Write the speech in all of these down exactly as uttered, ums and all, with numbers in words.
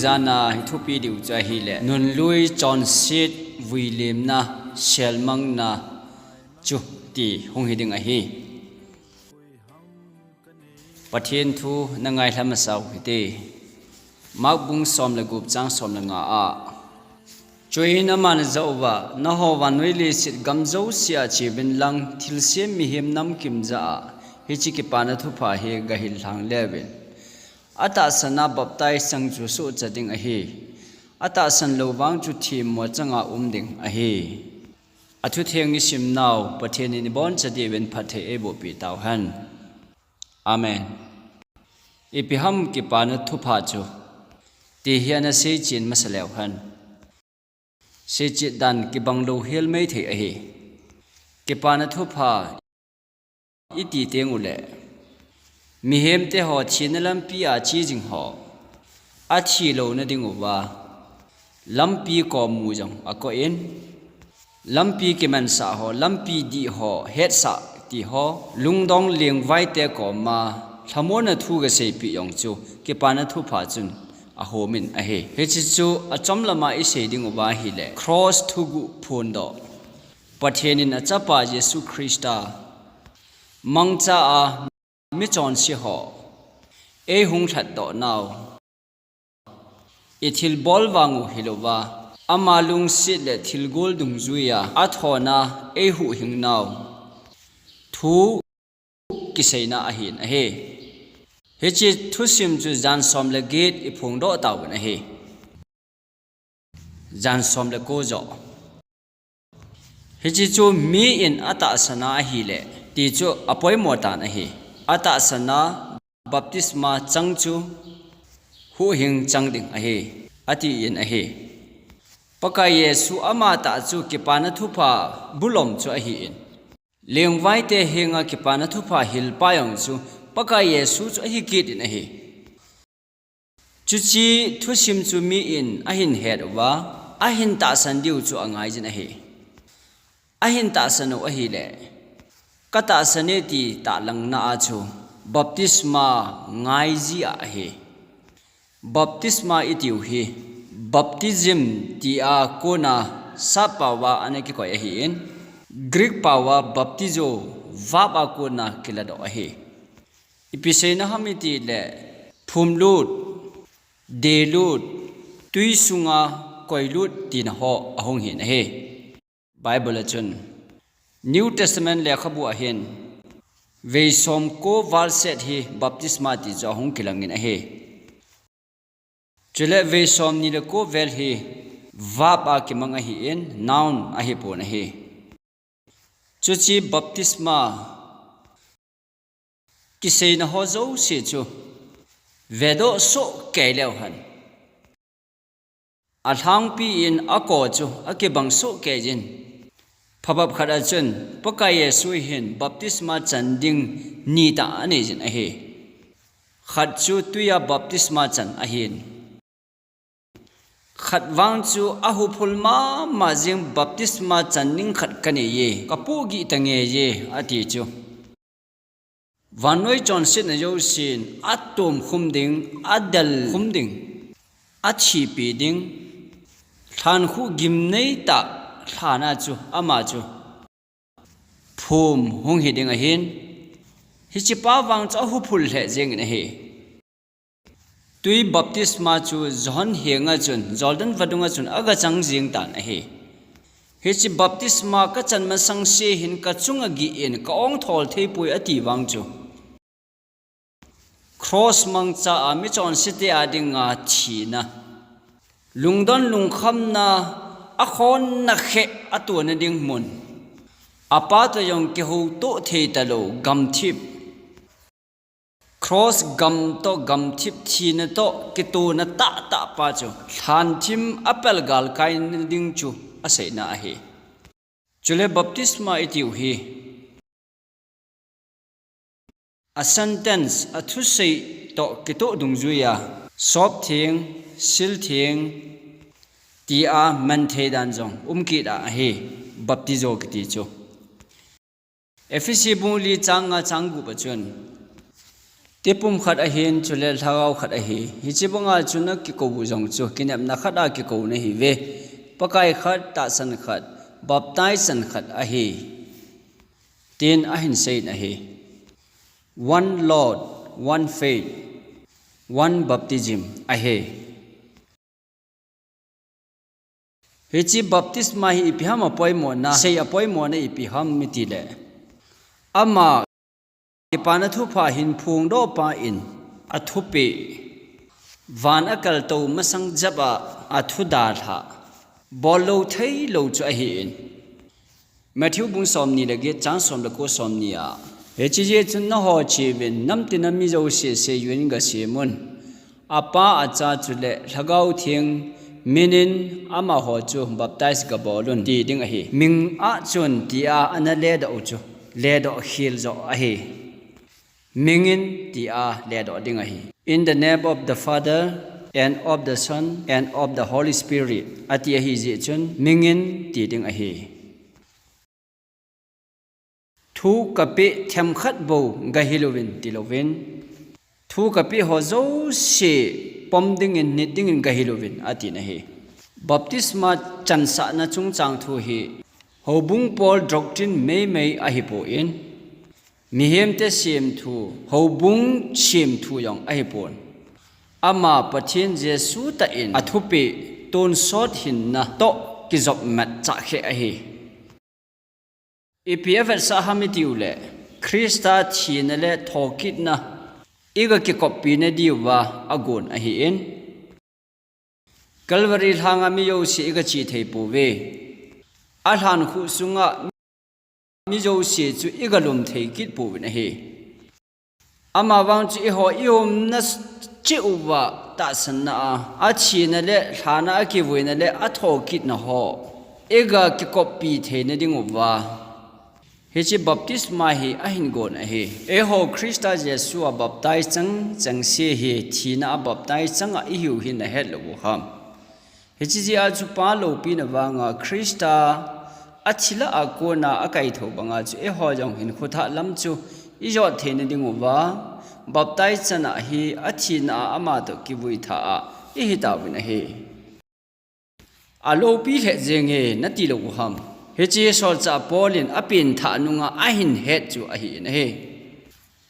jana hi thupi diu chu ahile, nunlui chonset vuilimna, selmangna chu ti hung hi ding ahi. Pathen thu na ngailha masau hite. Mark bung som le gup chang som le nga a. Chuin aman ajah uva, nangho vannoi leiset gam jousea cheuvin lang, thilsem mihem namkim jah a hiche kipana thupha hi gahil lhang leuvin, atahsan a baptize chang chu sohcha ding ahi. Atahsan lou vang chu themmo changa um ding ahi. Athutheng isim nau Pathen in iboncha diuvin phatthei eiboh peh tauhen. Amen. Ipi ham kipana thupha chu, ti hi ana seichen masa leuhen. Seichen dan kibang lou hel maithei ahi. Kipana thupha iti teng uleh, mihem teho thina lampi a che jing ho, athi louna diuva lampi kom mu jong akoh in, lampi kimansah ho, lampi dih ho, hetsah ti ho, lungdong lengvaite koma lhamonna thu gaseipeh jong chu kipana thupha chun ahomin ahi. Hiche chu achom lama isei diuva ahile, cross thuguh phondoh, Pathen in achapa Jesu Christa mangcha a michonse ho eihung lhatdoh nau, ithilbol vang u hilouva, ama lungset le thilgol dungjuia athona eihuhhing nau thu kiseina ahin ahi. Hiche thusim chu jan som le get iphongdoh tauvin ahi. Jan som le ko joh. Hiche chu mi in atahsan a ahile, ti chu apoimo tan ahi. Atahsan a baptisma chang chu huhhing chang ding ahi, atin ahi. Pakai Jesu amatah chu kipana thupha bulom chu ahin, lengvaite henga kipana thupha hilpa jong chu Pakai Jesu chu ahi kit in ahi. Chuche thusim chu mi in ahin het uva, ahin tahsan diu chu angaijin ahi. Ahin tahsan u ahile, katahsan e ti tahlangna a chu baptisma ngaiji a ahi. Baptisma itiu hi baptism tia kona sap paova ana kikoi ahin, Greek paova baptizo, verb a kona kiladoh ahi. Ipi seina ham itile, phumlut, delut, twi sunga koilut tina ho ahung hin ahi. Bible a chun, New Testament lekhabu a hin, vei somko val set hi baptisma ti chu ahung kilangin ahi. Chule vei somni le ko vel hi verb a kimang ahin, noun ahipon ahi. Chuche baptisma kiseina ho jouse chu vedoh sohkei leuhen, alhangpi in ako chu akibang sohkeijin, phabep khat a chun Pakai Jesu hin baptisma chan ding ni tah aneijin ahi. Khat chu twia baptisma chan ahin, khat vang chu ahuphul mama jeng baptisma chan ding khat kaneiye, kapohgih tangeiye ati chu. Vannoi chonsetna jousen atomkhum ding, adelkhum ding, athipi ding, lhankhuh gimneitah lhana chu ama chu phum hung hi ding ahin, hichepa vang chu ahuphul lheh jengin ahi. Twi baptisma chu John henga chun, Jordan vadunga chun agachang jeng tan ahi. Hiche baptisma kachan masangse hin kachunga gih in ka-ongthol theipoi ati vang chu, cross mangcha a michonsete a dinga thina, lungdon lungkhamna, akhonna kheh atona ding mun, apa toh jong kihoutoh thei talou gamthip, cross gam toh gamthip thina toh kitona tahtah pa chu lhanthim apel galkaina ding chu aseina ahi. Chule baptisma itiu hi a sentence, athusei toh kitoh dungjuia soptheng, siltheng tia manthei dan jong umkit a ahi, baptizo kiti chu. Ephesi bung li chang nga chang gup a chun, Tipum khat ahin, chule lhagao khat ahi. Hiche banga chu na kikou u jong chu kinepna khat a kikou nahiuve. Pakai khat, tahsan khat, baptize chan khat ahi, tin ahin seiyin ahi. One Lord, one faith, one baptism ahi. Hiche baptisma hi ipi ham apoimona, sei apoimona ipi ham itile, ama kipana thupha hin phongdoh pa in athupeh, van akaltou masang jep a athudalhah, bollou theilou chu ahin. Matthew bung somni le get, chang som le ko, somni a, hiche jeh chun nangho cheuvin, namtina mi jouse seijui in gasem un. Apa, Acha chule Lhagao Theng minin amaho chu baptize gabol un, ti ding ahi. Ming a chun tia ana ledoh u chu, ledoh khel joh ahi. Mingin tia ledoh ding ahi. In the name of the Father, and of the Son, and of the Holy Spirit, ati ahi jeh chun, mingin ti ding ahi. Thu kapeh themkhat bou gahil uvin, tilouvin, thu kapeh ho jouse pom dingin, nit dingin gahil uvin, atin ahi. Baptisma chansahna chungchang thu hi houbung pol doctrine meimei ahipon, mihemte semthu, houbung semthu jong ahipon, ama Pathen Jesu tah in athupeh tonsot hinna toh kijopmat chahkhe ahi. Ipi avetsah ham itiule, Christa thina le thokitna iga kikoppi nadiuva agon ahin. Calvary lhanga mi jouse iga che thei pouve. Alhankhuh sunga mi jouse chu iga lum thei kit pouvin ahi. Amavang chu eiho iumna cheh uva tahsanna a, athina le lhana, akivuina le athokitna ho iga kikoppi theina dinguva, hiche baptisma hi ahin gon ahi. Eiho Christa Jesu a baptize chang chengse hi thina a baptize chang a ihiu hi nahet lou u ham? Hiche jeh a chu Pa loupina vanga Christa athi lah a kona akaithou banga chu eiho jong hinkho thah lam chu ijot theina dinguva, baptize chan a hi athina a amatoh kivui tha a ihitauvin ahi. Aloupi lheh jenge nati lou u ham? Hiche solchah Paul in apen thah nunga ahin het chu ahin ahi.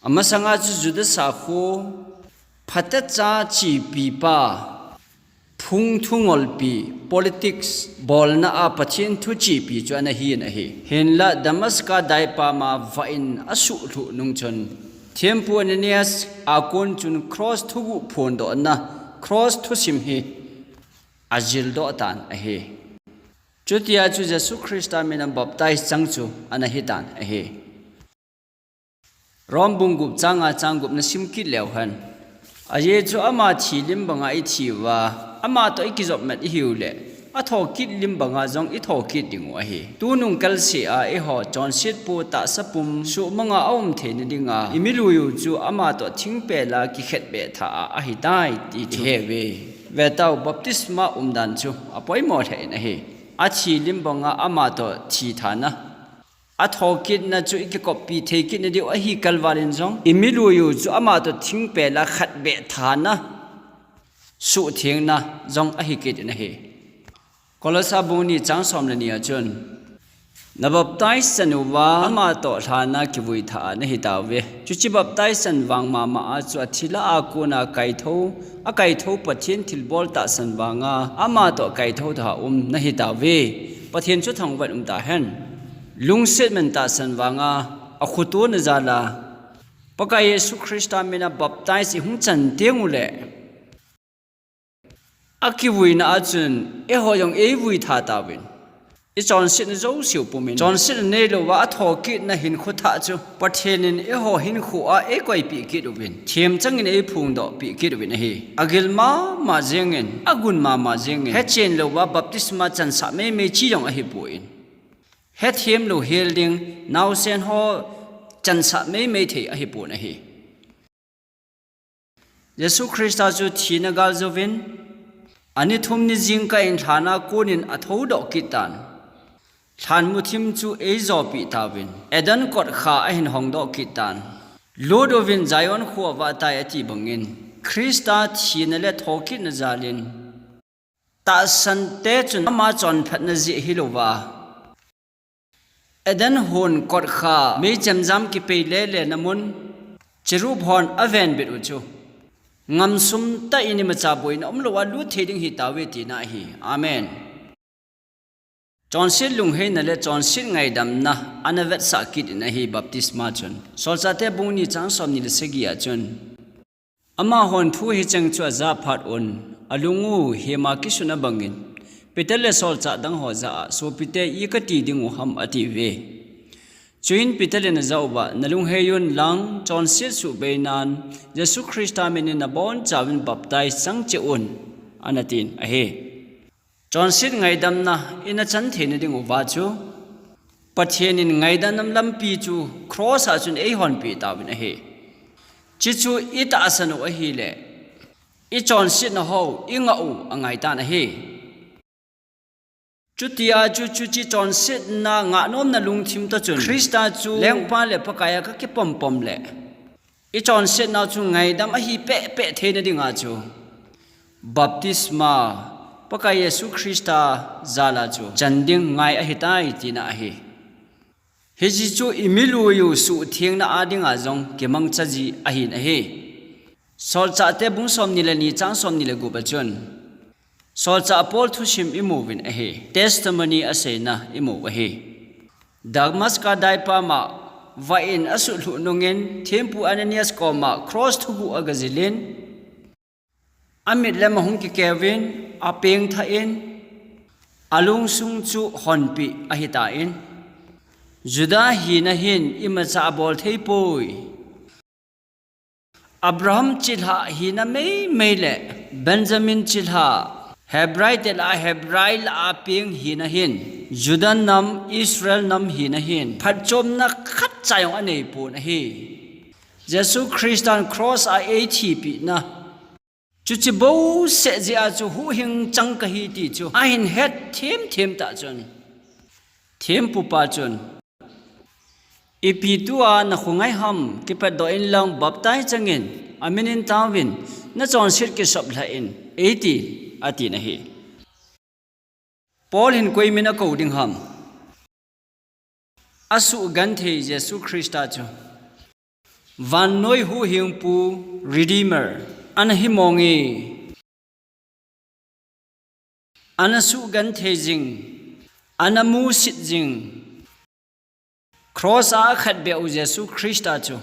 Amasanga chu Juda sakho, phatecha chepipa, phung thu ngolpi, politics bolna a Pathen thu chepi chu ana hin ahi. Hinla Damascus daipam a vah in asuhlhuh nung chun, thempu Ananias a kon chun cross thuguh phondohna, cross thusim hi ajildoh tan ahi. Chutia chu Jesu Christa mina baptize chang chu ana hitan ahi. Rom bung gup chang nga chang gup nasim kit leu hen. Ajeh chu ama thi lim banga ithi uva, amatoh ikijopmat ihiu le, athokit lim banga jong ithokit dingu ahi. Tunung kalsea eiho chonsetpu tahsa pum suhmanga aum theina dinga, imilui u chu amatoh thingpel a kikhetbeh tha a ahitai ti chu iheuve. Vetau, baptisma umdan chu apoimo lheh in ahi. Athi lim banga amatoh thi thana, athokitna chu ikikoppi thei kitna diu ahi kalvalin jong, imilui u chu amatoh thingpel a khetbeh thana, suhthengna jong ahi kit in ahi. Kolosa bung ni chang som le ni a chun, nabaptize chan uva amatoh lhana kivui tha a nahitauve. Chuche baptize chan vang mama a chu athi lah a kona kaithou, akaithou Pathen thilbol tahsan vanga amatoh kaithou tha um nahitauve. Pathen chu thangvah in umtahen. Lungsetna in tahsan vanga akhotona jal a Pakai Jesu Christa mina baptize ihung chan tengule, akivuina a chun eiho jong eivui tha tauvin, ichonsetna jouseu pumin, chonsetna neilouva athokitna hinkho thah chu Pathen in eiho hinkho a eikoipeh kit uvin, themchangin eiphongdohpeh kit uvin ahi. Agil mama jengin, agun mama jengin, hechen louva baptisma chansah meimei che jong ahipon, hethemlou hel ding, naosen ho chansah meimei thei ahipon ahi. Jesu Christa chu thina gal jouvin, ani thum ni jingkah in lhana konin athoudoh kit tan. Lhanmuthim chu eijopeh tauvin, Eden kotkha ahin hongdoh kit tan. Lut uvin Zion kho a vah tai ati bangin, Christa thina le thokitna jalin tahsante chun ama chonphatna jeh hilouva, Eden hon kotkha meichemjam kipei lele na mun, cherub hon avenbit u chu, ngamsum tah in imacha boina umlou a lut thei ding hitauve tina ahi. Amen. Chonset lungheina le chonset ngaidamna ana vetsah kit in ahi baptisma chun. Solchahte bung ni chang somni le sagi a chun, amahon thu hicheng chu ajah phat un, alung u hema kisun abangin, Peter le solchah dang ho jah a, sopite, i kati ding u ham, atiuve. Chuin Peter in ajah uva, nalunghei un lang, chonset suhbeinan Jesu Christa min in nabonchauvin baptize chang cheh un, ana tin ahi. Chonset ngaidamna ina chan theina ding uva chu, Pathen in ngaidam lampi chu cross a chun eihonpeh tauvin ahi. Chuchu itahsan u ahile, ichonsetna ho ingah u angaitan ahi. Chutia chu, chuche chonsetna ngahnomna lungthim toh chun, Christa chu lengpa le Pakai a kakipompom le, ichonsetnau chu ngaidam ahi pehpeh theina dinga chu, baptisma, Pakai Jesu Christa jal a chu chan ding ngai ahitai tina ahi. Hiche chu imilui u suhthengna a dinga jong kimangcha ji ahin ahi. Solchahte bung somni le ni chang somni le gup a chun, solchah Paul thusim imu uvin ahi. Testimony aseina imu u ahi. Damascus daipam a vah in asutlhuh nungin thempu Ananias koma cross thuguh agajil in, amit lem ahung kikeuvin, apengthah in, alungsung chu honpeh ahitan, Juda hina hin imacha abol theipoi. Abraham chilhah hina meimei le Benjamin chilhah, Hebrai te lah a Hebrai lah a peng hina hin, Juda nam, Israel nam hina hin phatchomna khatcha jong aneipon ahi. Jesu Christan cross a eithipehna, chuche bouseh jeh a chu huhhing chang kahi ti chu ahin het themthem tah chun, thempupa chun, ipi tua nakhongai ham, kipatdoh inlang baptize changin, amin in taovin, nachonset kisop lhah in eiti, atin ahi. Paul hin koi min akou ding ham? Asuhgenthei Jesu Christa chu vannoi huhhingpu, Redeemer, ana himonge. Ana suhgenthei jing, ana musit jing, cross a akhetbeh u Jesu Christa chu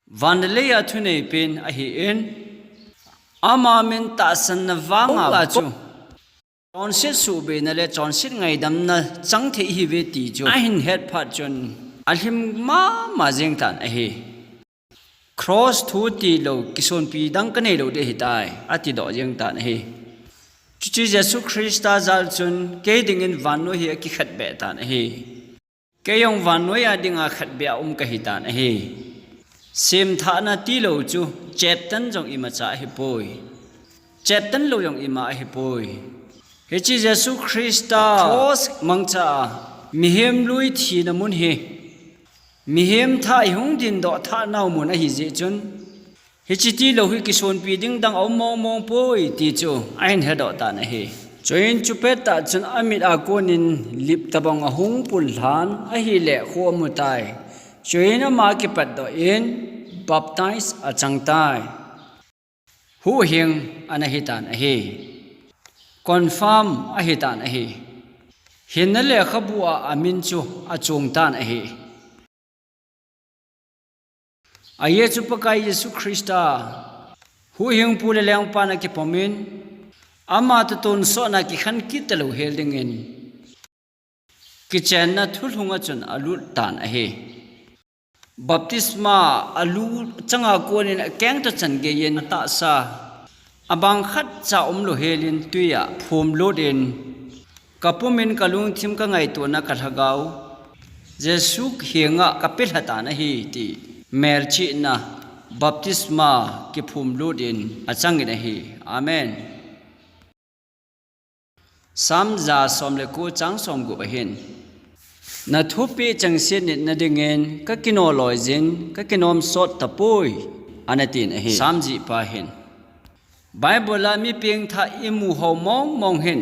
van le lei a thuneipen ahin, ama min tahsanna vanga chu chonset suhbeina le chonset ngaidamna chang thei ihiuve ti chu ahin het phat chun alhim mama jeng tan ahi. Cross thu tilou kisonpi dang kaneilou ding ahitai, atidoh jeng tan ahi. Chuche Jesu Christa jal chun kei dingin vannoi hi akikhetbeh tan ahi. Kei jong vannoi a dinga khetbeh a um kahitan ahi. Semthahna tilou chu cheptan jong imacha ahipoi. Cheptan lou jong ima ahipoi. Hiche Jesu Christa cross mangcha a mihem lui thina mun hi, mihem thah ihung dindoh thahnau mun ahijeh chun, hiche tilou hi kisonpi ding dang aum mongmong poi ti chu ahin hedoh tan ahi. Chuin chupettah chun amit a konin lip tobang ahung pullhan ahile kho amutai. Chuin ama kipatdoh in baptize achangtai. Huhhing ana hitan ahi. Confirm ahitan ahi. Hinna lekhabu a amin chu achongtan ahi. Ajeh chu Pakai Jesu Christa huhhingpu le lengpan akipomin, ama toh tonsotna kikhen kit talou hel dingin kichenna thulhunga chun alut tan ahi. Baptisma alu changa konin akeng toh chan geiyin atahsa, abang khatcha umlou helin twi a phumlut in, kapumin kalungthim kangaitona kalhagao Jesu henga kapelha tan ahi ti melchihna baptisma kiphumlut in achangin ahi. Amen. Sam ja som le ko chang somgup ahin, Na thupeh chengse nit nadingin ka kinoloi jin, ka kinom sot tapoi, ana tin ahi. Sam jihpa hin, Bible a mi pengthah imu ho mong mong hin,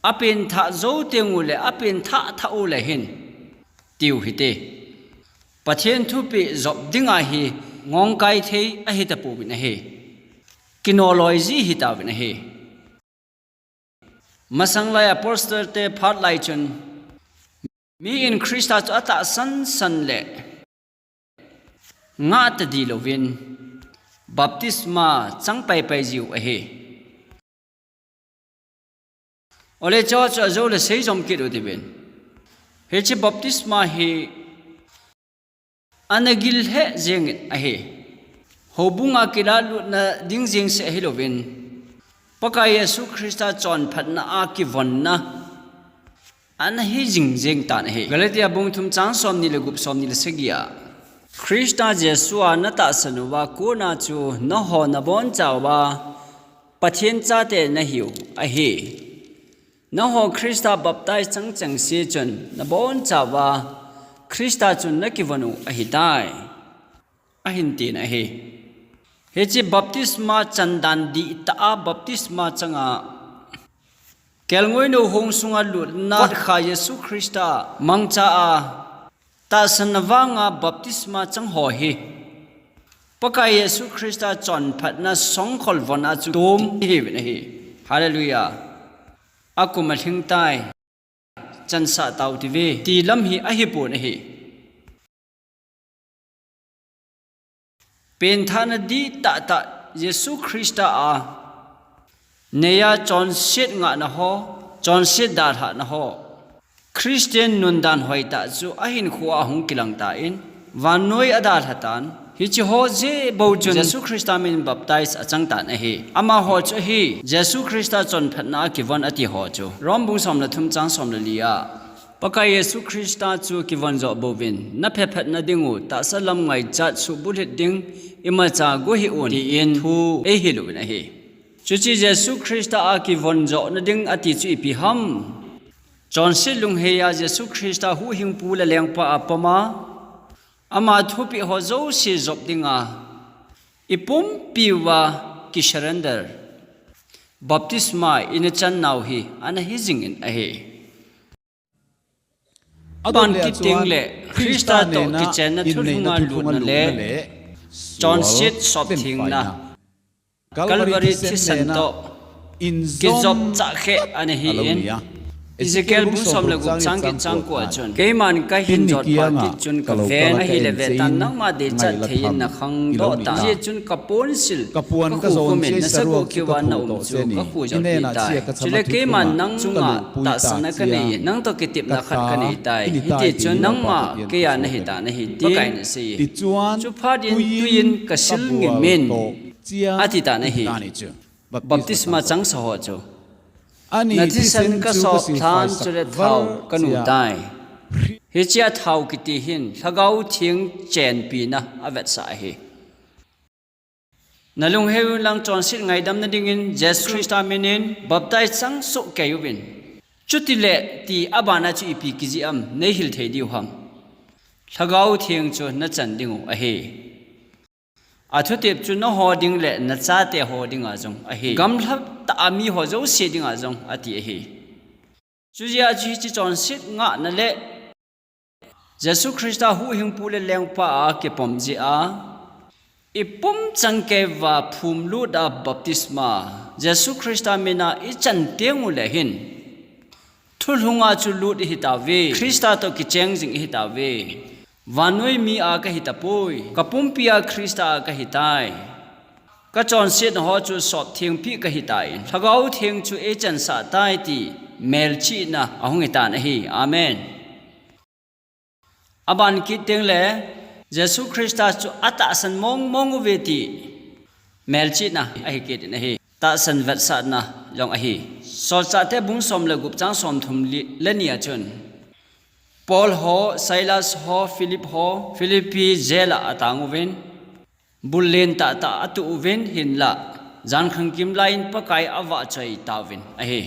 apengthah jou teng uleh, apengthah thah uleh hin, tiu hite. Pathen thupeh jop dinga hi ngongkai thei ahi tapouvin ahi. Kinoloi ji hitauvin ahi. Masang lai apostle te phat lai chun, mi in Christa chu atahsan san le ngah tadi louvin, baptisma chang pai pai jiu ahi. Ole cho chu ajou le sei jom kit u tivin. Hiche baptisma hi ana gil he jengin ahi. Houbunga kilalutna ding jeng se ahi louvin, Pakai Jesu Christa chonphatna a kivonna ana hi jing jeng tan ahi. Galatia bung thum chang som ni le gup, som ni le sagi a, Christa Jesu a natahsan uva kona chu nangho naboncha uva Pathen chate nahiu ahi. Nangho Christa baptize chang chengse chun naboncha uva Christa chun nakivon u ahitai, ahin tin ahi. Hiche baptisma chandan dihtah a baptisma changa kelngoinou hong sunga lutna, kotkha Jesu Christa mangcha a tahsanna vanga baptisma chang ho hi Pakai Jesu Christa chonphatna songkhol von a chu tom ihiuvin ahi. Hallelujah. Akum alhing tai, chansah tau tive, ti lam hi ahipon ahi. Pengthahna dihtah tah Jesu Christa a neiya chonset ngahna ho, chonset dalhahna ho, Christian nundan hoitah chu ahinkhoa hung kilang tan, vannoi adalha tan. Hiche ho jeh bou chun Jesu Christa min baptize achang tan ahi. Amaho chu ahi, Jesu Christa chonphatna a kivon ati ho chu. Rom bung som le thum chang som le li a, Pakai Jesu Christa chu kivon joh bouvin, naphephatna dingu tahsa lam ngaichat suhbulhit ding imacha go hih un, tin thu eihil uvin ahi. Chuche Jesu Christa a kivon johna ding ati chu ipi ham? Chonset lungheiya Jesu Christa huhhingpu le lengpa a poma, ama thupeh ho jouse jop dinga, ipumpi uva kisurrender, baptisma ina channau hi ana hi jingin ahi. Aban kit tengle Christa toh kichenna thulhunga lutna le chonset sopthengna, Calvary thisan toh kijop chahkhe ana hi in. Ezekiel bung som le gup chang get chang ko a chun, keiman kahin jotpa kit chun kaven, ahile vetan nangma deichat thei in nakhangdoh tan. Hijeh chun kaponsil kakhukhum in, nasakhu keuva naum chu kakhu jou tai. Chule keiman nang chunga tahsanna kanei in, nang toh kitepna khat kanei tai. Hiti chun nangma keiya nahitan ahi, tin Pakai in asei. Chuphat in tui in kasil ngim in, ati tan ahi. Baptisma changsa ho chu, nathisan kasop lhan chule thao kanu tai. Hichea thao kiti hin Lhagao Theng chenpina avetsah ahi. Nalunghei unlang chonset ngaidamna dingin Jesu Christa minin baptize chang soh kei uvin. Chutile ti abana chu ipi kijih am neihil thei diu ham? Lhagao Theng chu nachan dingu ahi. Athutep chu naho ding le nachate ho dinga jong ahi. Gamlhatah a miho jouse dinga jong ati ahi. Chujeh a chu hiche chonset ngahna le Jesu Christa huhhingpu le lengpa a kipom jeh a, ipum changkeiva phumlut a baptisma Jesu Christa mina ichan tengule hin, thulhunga chu lut ihitauve, Christa toh kicheng jing ihitauve. Vannoi mi a kahitapoi, kapumpia Christa a kahitai. Kachonsetna ho chu sopthengpi kahitai. Lhagao Theng chu eichansah tai ti melchihna ahung hitan ahi. Amen. Aban kit tengle, Jesu Christa chu atahsan mong mong uve ti melchihna ahi kit in ahi. Tahsan vetsahna jong ahi. Solchahte bung som le gup chang somthum le ni a chun, Paul ho, Silas ho, Philip ho, Philippi jail a atang uvin, bul len tahtah atuh uvin, hinlah jankhang kimlai in Pakai avahchoi tauvin ahi.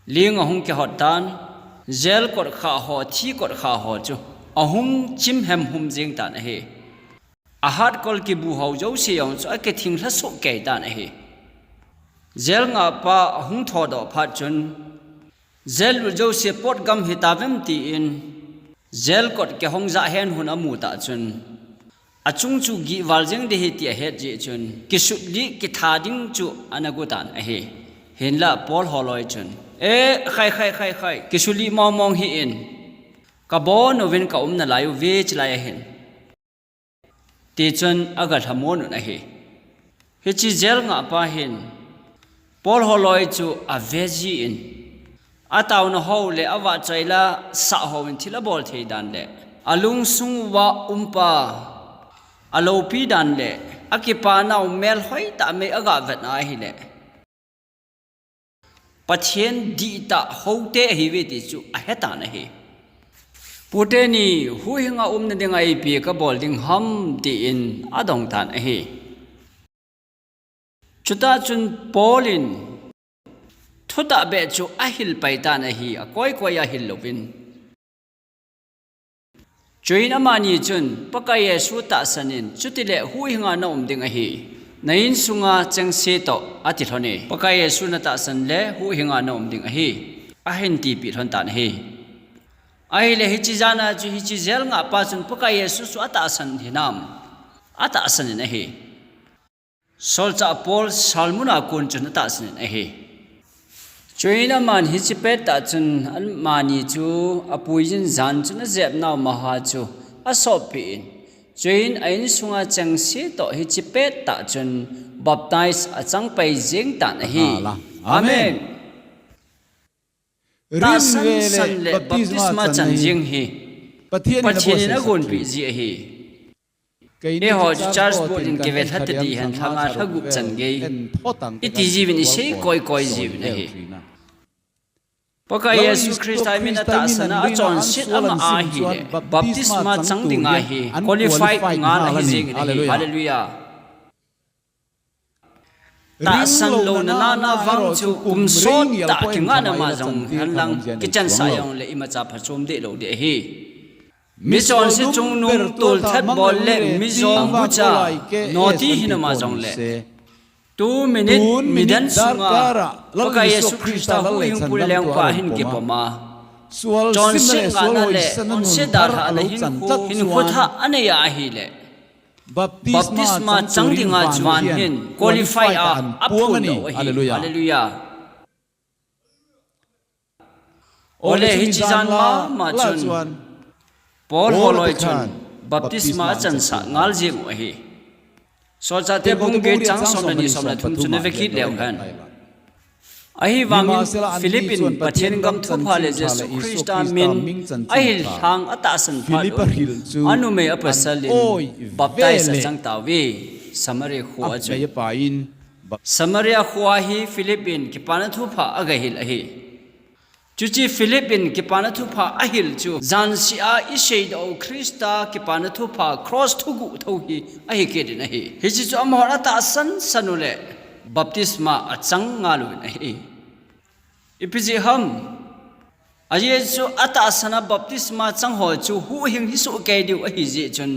Ling ahung kihot tan, jail kot kha ho, thi kot kha ho chu ahung chim hem hum jing tan ahi. Ahat kol kibu ho jouse jong chu akithing lha suh kei tan ahi. Jail ngahpa ahung thoudoh phat chun, jail lut jouse pot gam hita vem tin, jail kot kihong jah hen hun amu tah chun, achung chu gihval jeng ding ahi ti ahet jeh chun, kisut lih kitha ding chu ana gu tan ahi. Hinlah Paul holoi chun, "Eh, khai, khai, khai, khai, kisut lih mong mong hih in, kabon uvin ka um nalai uve," chilai ahin. Tichun aga lhamon un ahi. Hiche jail ngahpa hin Paul holoi chu ave jin, ataona ho le avahchoi la sah hon thil abol thei dan le, alungsung uva umpa alopi dan le, akipa nau melhoi tah mei aga vetna ahile, Pathen dihtah houte ahiuve ti chu ahetan ahi. Puteni, huhhinga umna dinga ipi kabol ding ham tin adong tan ahi. Chutah chun Paul in thutah beh chu ahil pai tan ahi, akoi koi ahil louvin. Chuin amani chun, "Pakai Jesu tahsan in, chutile huhhinga naum ding ahi. Na insunga chengse toh," ati lhon e. "Pakai Jesu natahsan le huhhinga naum ding ahi," ahin tipeh lhon tan ahi. Ahile hiche jana chu hiche jail ngahpa chun Pakai Jesu chu atahsan hinam? Atahsan in ahi. Solchah Paul salmuna kon chun atahsan in ahi. Chuin aman hiche pettah chun amani chu apuijin jan chun ajepnau maha chu asopeh in. Chuin a insunga chengse toh hiche pettah chun baptize achang pai jeng tan ahi. Amen. Tahsan san le baptisma chan jing hi Pathen in agonpeh ji ahi. Eiho chu church board in kive lha tadih hen lhanga lha gup chan gei iti jiuvin isei koi koi jiuvin ahi. Pakai Jesu Christa min a tahsan a achonset ama ahile baptisma chang dinga hi qualified ngal ahi jengin ahi. Hallelujah. Tahsan louna nana vang chu kum sot tah kinga nama jong henlang, kichansah jongle imacha phachom deh lou ding ahi. Michonse chungnung tolthat bol le mijom bucha noti hinama jongle, two minute, midang sunga Pakai Jesu Christa huhhingpu le lengpa ahin kipoma, chonset ngahna le chonset dalhahna hinkho, hinkho thah anei a ahile baptisma chang dinga chu van hin qualify a aphon lou ahi. Hallelujah. Ole hiche jan mama chun Paul holoi chun baptisma achansah ngal jeng u ahi. Solchahte bung get chang som le ni som le thum chu nave kit leu hen. Ahivangin Philip in Pathen gam thupha le Jesu Christa min ahil lhang atahsan phat un, anumei apasal in baptize achang tauve, Samaria kho a chu. Samaria kho a hi Philip in kipana thupha agahil ahi. Chuche Philip in kipana thupha ahil chu, jansea iseidoh u Christa kipana thupha cross thuguh tho hi ahi kit in ahi. Hiche chu amahon atahsan san u le baptisma achang ngal uvin ahi. Ipi jeh ham? Ajeh chu atahsan a baptisma chang ho chu huhhing hi soh kei diu ahi jeh chun,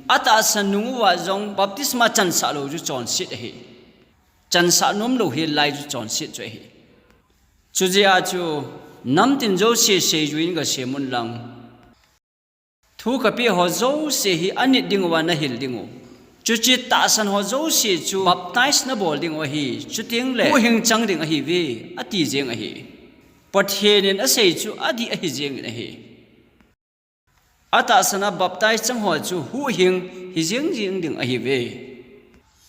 atahsan nung uva jong baptisma chansah lou chu chonset ahi. Chansah nom lou hi lai chu chonset chu ahi. Chujeh a chu namtin jouse seijui in gasem un lang, thu kapeh ho jouse hi anit ding uva nahil ding u. Chuche tahsan ho jouse chu baptize nabol ding u ahi. Chuteng le huhhing chang ding ahiuve, ati jeng ahi. Pathen in asei chu adih ahi jengin ahi. Atahsan a baptize chang ho chu huhhing hi jeng jeng ding ahiuve.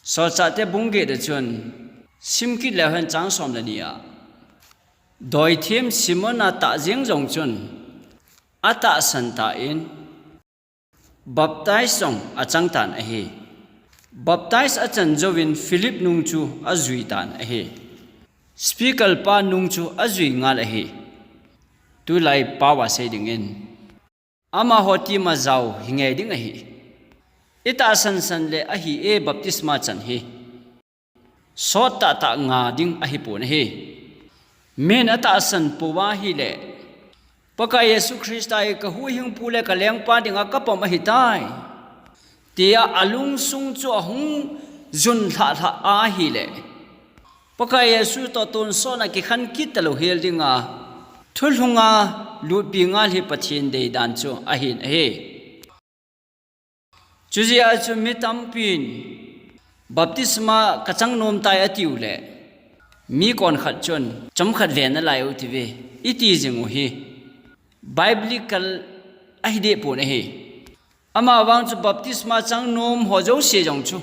Solchahte bung get a chun, sim kit leu hen chang som le ni a, doithem Simon a tah jeng jong chun atahsan tan, baptize jong achang tan ahi. Baptize achan jouvin Philip nung chu ajui tan ahi. Speaker pa nung chu ajui ngal ahi. Tulai pao a sei dingin, amaho tima jao hi ngei ding ahi. Itahsan san le ahi e baptisma chan hi. Sot tahtah nga ding ahipon ahi. Min atahsan pouva ahileh, Pakai Jesu Christa hi ka huhhingpu le ka lengpa dinga kapom ahitai, tia alungsung chu ahung jun lhahlhah ahileh, Pakai Jesu toh tonsot a kikhen kit talou hel dinga thulhunga lutpi ngal hi Pathen deidan chu ahin ahi. Chujeh a chu mi tampin baptisma kachang nom tai atiu leh, mi konkhat chun chomkhat ve nalai u tive, iti jing u hi biblical ahi dehpon ahi. Amavang chu baptisma chang nom ho jouse jong chu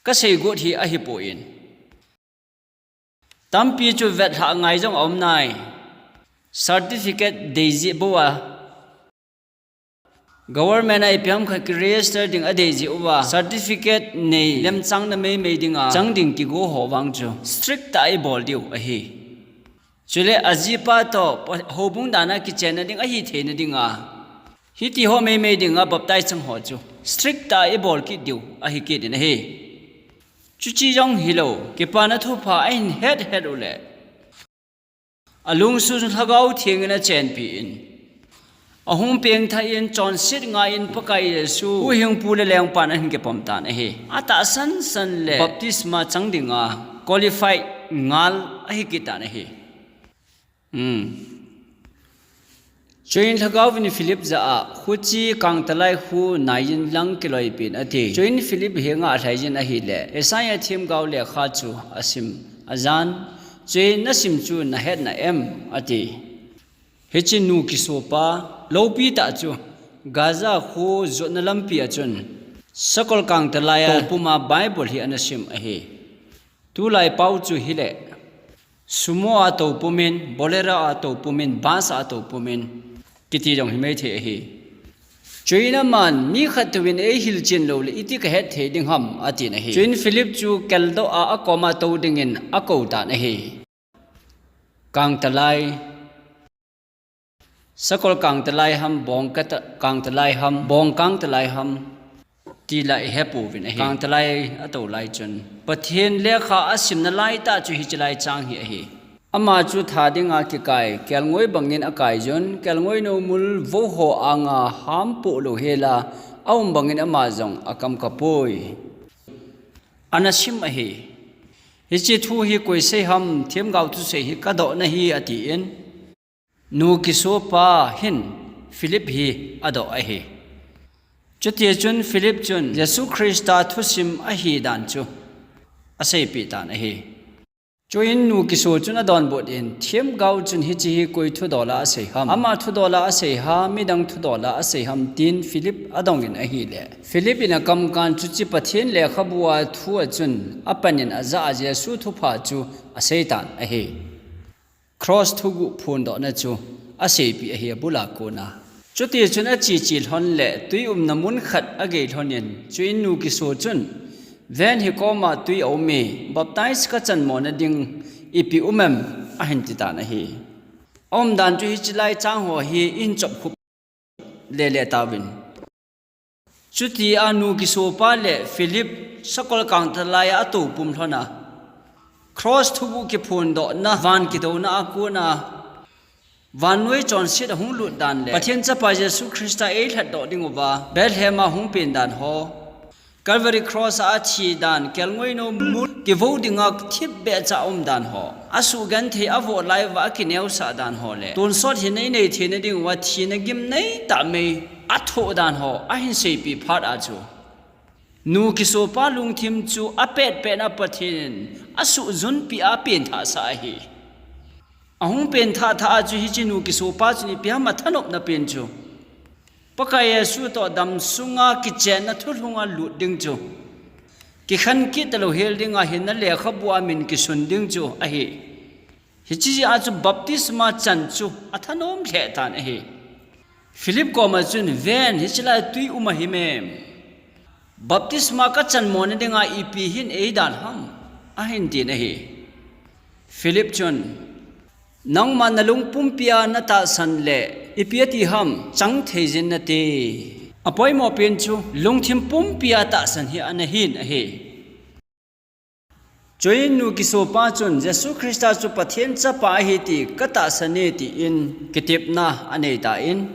kasei got hi ahipon, tampi chu vetlhah ngai jong aum nai. Certificate dei jeh bou a, government a ipi ham khat kiregister ding adei jeh uva, certificate nei lemchang na meimei dinga chang ding kigo ho vang chu strict tah a ibol diu ahi. Chule ajipa toh houbung dan a kichenna ding ahi theina dinga, hiti ho meimei dinga baptize chang ho chu strict tah a ibol kit diu ahi kit in ahi. Chuche jong hilou, Kipana Thupha ahin hethet uleh, alungsung chu Lhagao Theng in achenpi in, ahung pengthah in, chonset ngai in, Pakai Jesu huhhingpu le lengpan ahin kipom tan ahi. Atahsan san le baptisma chang dinga qualified ngal ahi kit tan ahi. Chuin Lhagaovin Philip jah a, khuche kangtalai khu naijin lang kiloipin, ati. Chuin Philip henga alhaijin ahileh, Isaiah themgao lekha chu asim ajan. Chuin nasim chu nahetna em, ati. Hiche nu kisopa loupi tah chu Gaza kho jotna lampi a chun sakol kangtalai a toupum a Bible hi ana sim ahi. Tulai pao chu hileh, sumo a toupumin, Bolero a toupumin, bus a toupumin, kiti jong himai thei ahi. Chuin aman, mi khat touvin eihilchen louleh iti kahet thei ding ham, atin ahi. Chuin Philip chu keldoh a akoma tou dingin akou tan ahi. Kangtalai, sakol kangtalai ham, bong kangtalai ham, bong kangtalai ham, tila ihepouvin ahi. Kangtalai atoulai chun Pathen lekha asimna laitah chu hiche lai chang hi ahi. Ama chu tha dinga kikai, kelngoi bangin akaijun, kelngoi nomul vo ho anga hampoh louhela aum bangin ama jong akamkapoi. Ana sim ahi. Hiche thu hi koi sei ham, themgao thusei hi kadohna hi, atin, nu kisopa hin Philip hi adoh ahi. Chutichun Philip chun Jesu Christa thusim ahidan chu aseipeh tan ahi. Chuin nu kiso chun adonbut in, themgao chun hiche hi koi thudol a asei ham, ama thudol a asei ham, midang thudol a asei ham, tin Philip adongin ahileh, Philip in akamkan, chuche Pathen lekhabu a thu a chun apanin ajah a Jesu Thupha chu aseitan ahi. Cross thuguh phondohna chu aseipeh ahi abul a kona. Chutichun acheche lhon leh twi umna mun khat agei lhonin, chuin nu kiso chun, Ven, hikoma twi aume, baptize kachanmona ding ipi um em? ahin titan ahi. Aumdan chu hiche lai chang ho hi ihin chopkhup lele tauvin. Chutia nu kisopa le Philip sakol kangtalai a atoupum lhona, cross thuguh kiphondohna, van kidouna a kona vannoi chonset ahung lut dan le Pathen Chapa Jesu Christa eilhatdoh dinguva Bethlehem a hung pen dan ho, Calvary Cross a athi dan, kelngoi nomul kivo dinga thipbeh cha aumdan ho, asuhgenthei avoh lai uva akineosah dan ho le tonsot hinna inei theina dinguva thina gimneitah mei athoh dan ho ahin seipeh phat a chu, nu kisopa lungthim chu apetpetna Pathen in asuhjunpeh a apenthahsah ahi. Ahung penthah thah a chu hiche nu kisopa chun ipi ham athanopna pen chu, Pakai Jesu toh damsunga kichenna thulhunga lut ding chu, kikhen kit talou hel dinga hinna lekhabu a min kisun ding chu ahi. Hiche jeh a chu baptisma chan chu athanom lheh tan ahi. Philip koma chun, Ven, hiche lai twi um ahim em? Baptisma kachanmona dinga ipi hin eidal ham? ahin tin ahi. Philip chun, Nangman nalung pumpia natahsan le ipi ati ham, chang theijin nate. Apoimo pen chu lungthim pumpia tahsan hi ana hin ahi. Chuin nu kisopa chun Jesu Christa chu Pathen chapa ahi ti katahsan e tin kitepna anei tan.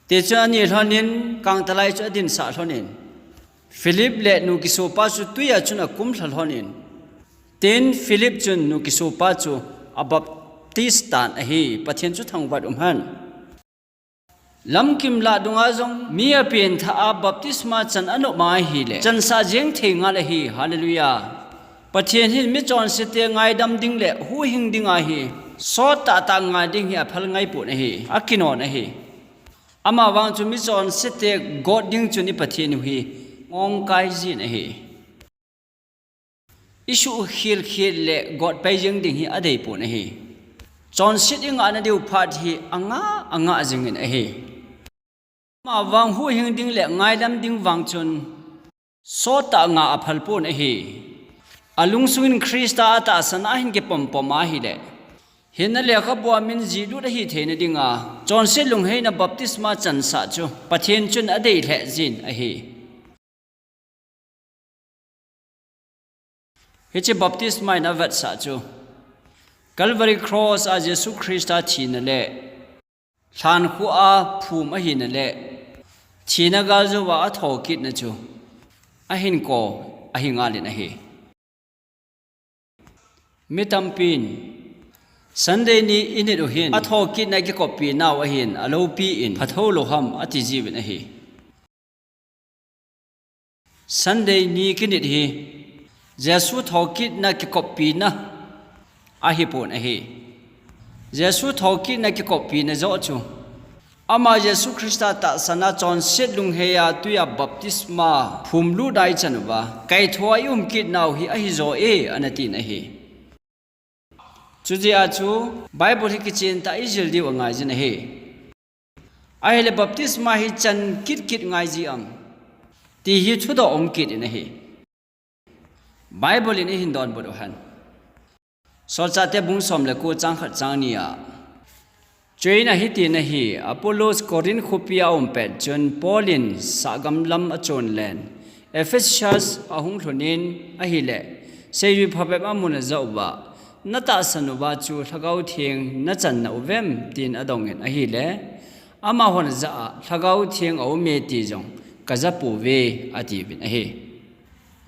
Tichun ani lhonin kangtalai chu adinsah lhonin, Philip le nu kisopa chu tuia chun akumlha lhonin, tin Philip chun nu kisopa chu abaptis tan ahi. Pathen chu thangvah in umhen. Lamkim lah dunga jong mi apenthah a baptisma chan anop ahile, chansah jeng thei ngal ahi. Hallelujah. Pathen hin michonsete ngaidam ding le huhhing ding ahi. Sot tahtah ngai ding hi aphal ngaipon ahi. Akinon ahi. Amavang chu michonsete got ding chun i Pathen u hi ngongkai jin ahi. Isuhkhel khel le gotpai jeng ding hi adeipon ahi. Chonset ingah nadiu phat hi angah angah jingin ahi. Amavang huhhing ding le ngaidam ding vang chun sot tah ngah aphalpon ahi. Alungsungin Christa atahsan ahin kipompom ahile, hinna lekhabua min jilut ahi theina dinga chonset lungheina baptisma chansah chu Pathen chun adei lheh jin ahi. Hiche baptisma in avetsah chu Calvary Cross a Jesu Christa thina le lhankhuh a phum ahina le thina galjouva athokitna chu ahinko ahi ngalin ahi. Mi tampin Sunday ni init u hin athokitna kikoppi nau ahin alopi in phatho lou ham ati jiuvin ahi. Sunday ni kinit hi Jesu thokitna kikoppina ahipon ahi. Jesu thokitna kikoppina joh chu ama Jesu Christa tahsan a chonset lungheia tuia baptisma phumlut a ichan uva kaithou a ium kit nau hi ahijo e, anatin ahi. Chujeh a chu Bible hi kichen tah a ijil diu angaijin ahi. Ahile baptisma hi chan kit kit ngai ji am ti hi thudoh um kit in ahi. Bible in eihin donbut uhen. Solchahte bung som le ko chang khat chang ni a, chuin ahitin ahi, Apollos Corinth khopi a aum pet chun Paul in sahgam lam achon len Ephesus ahung lhunin ahile, seijui phabep amun ajah uva, natahsan uva chu Lhagao Theng nachan nauvem tin adongin ahile, amahon ajah a Lhagao Theng aume ti jong kajah pouve atiuvin ahi.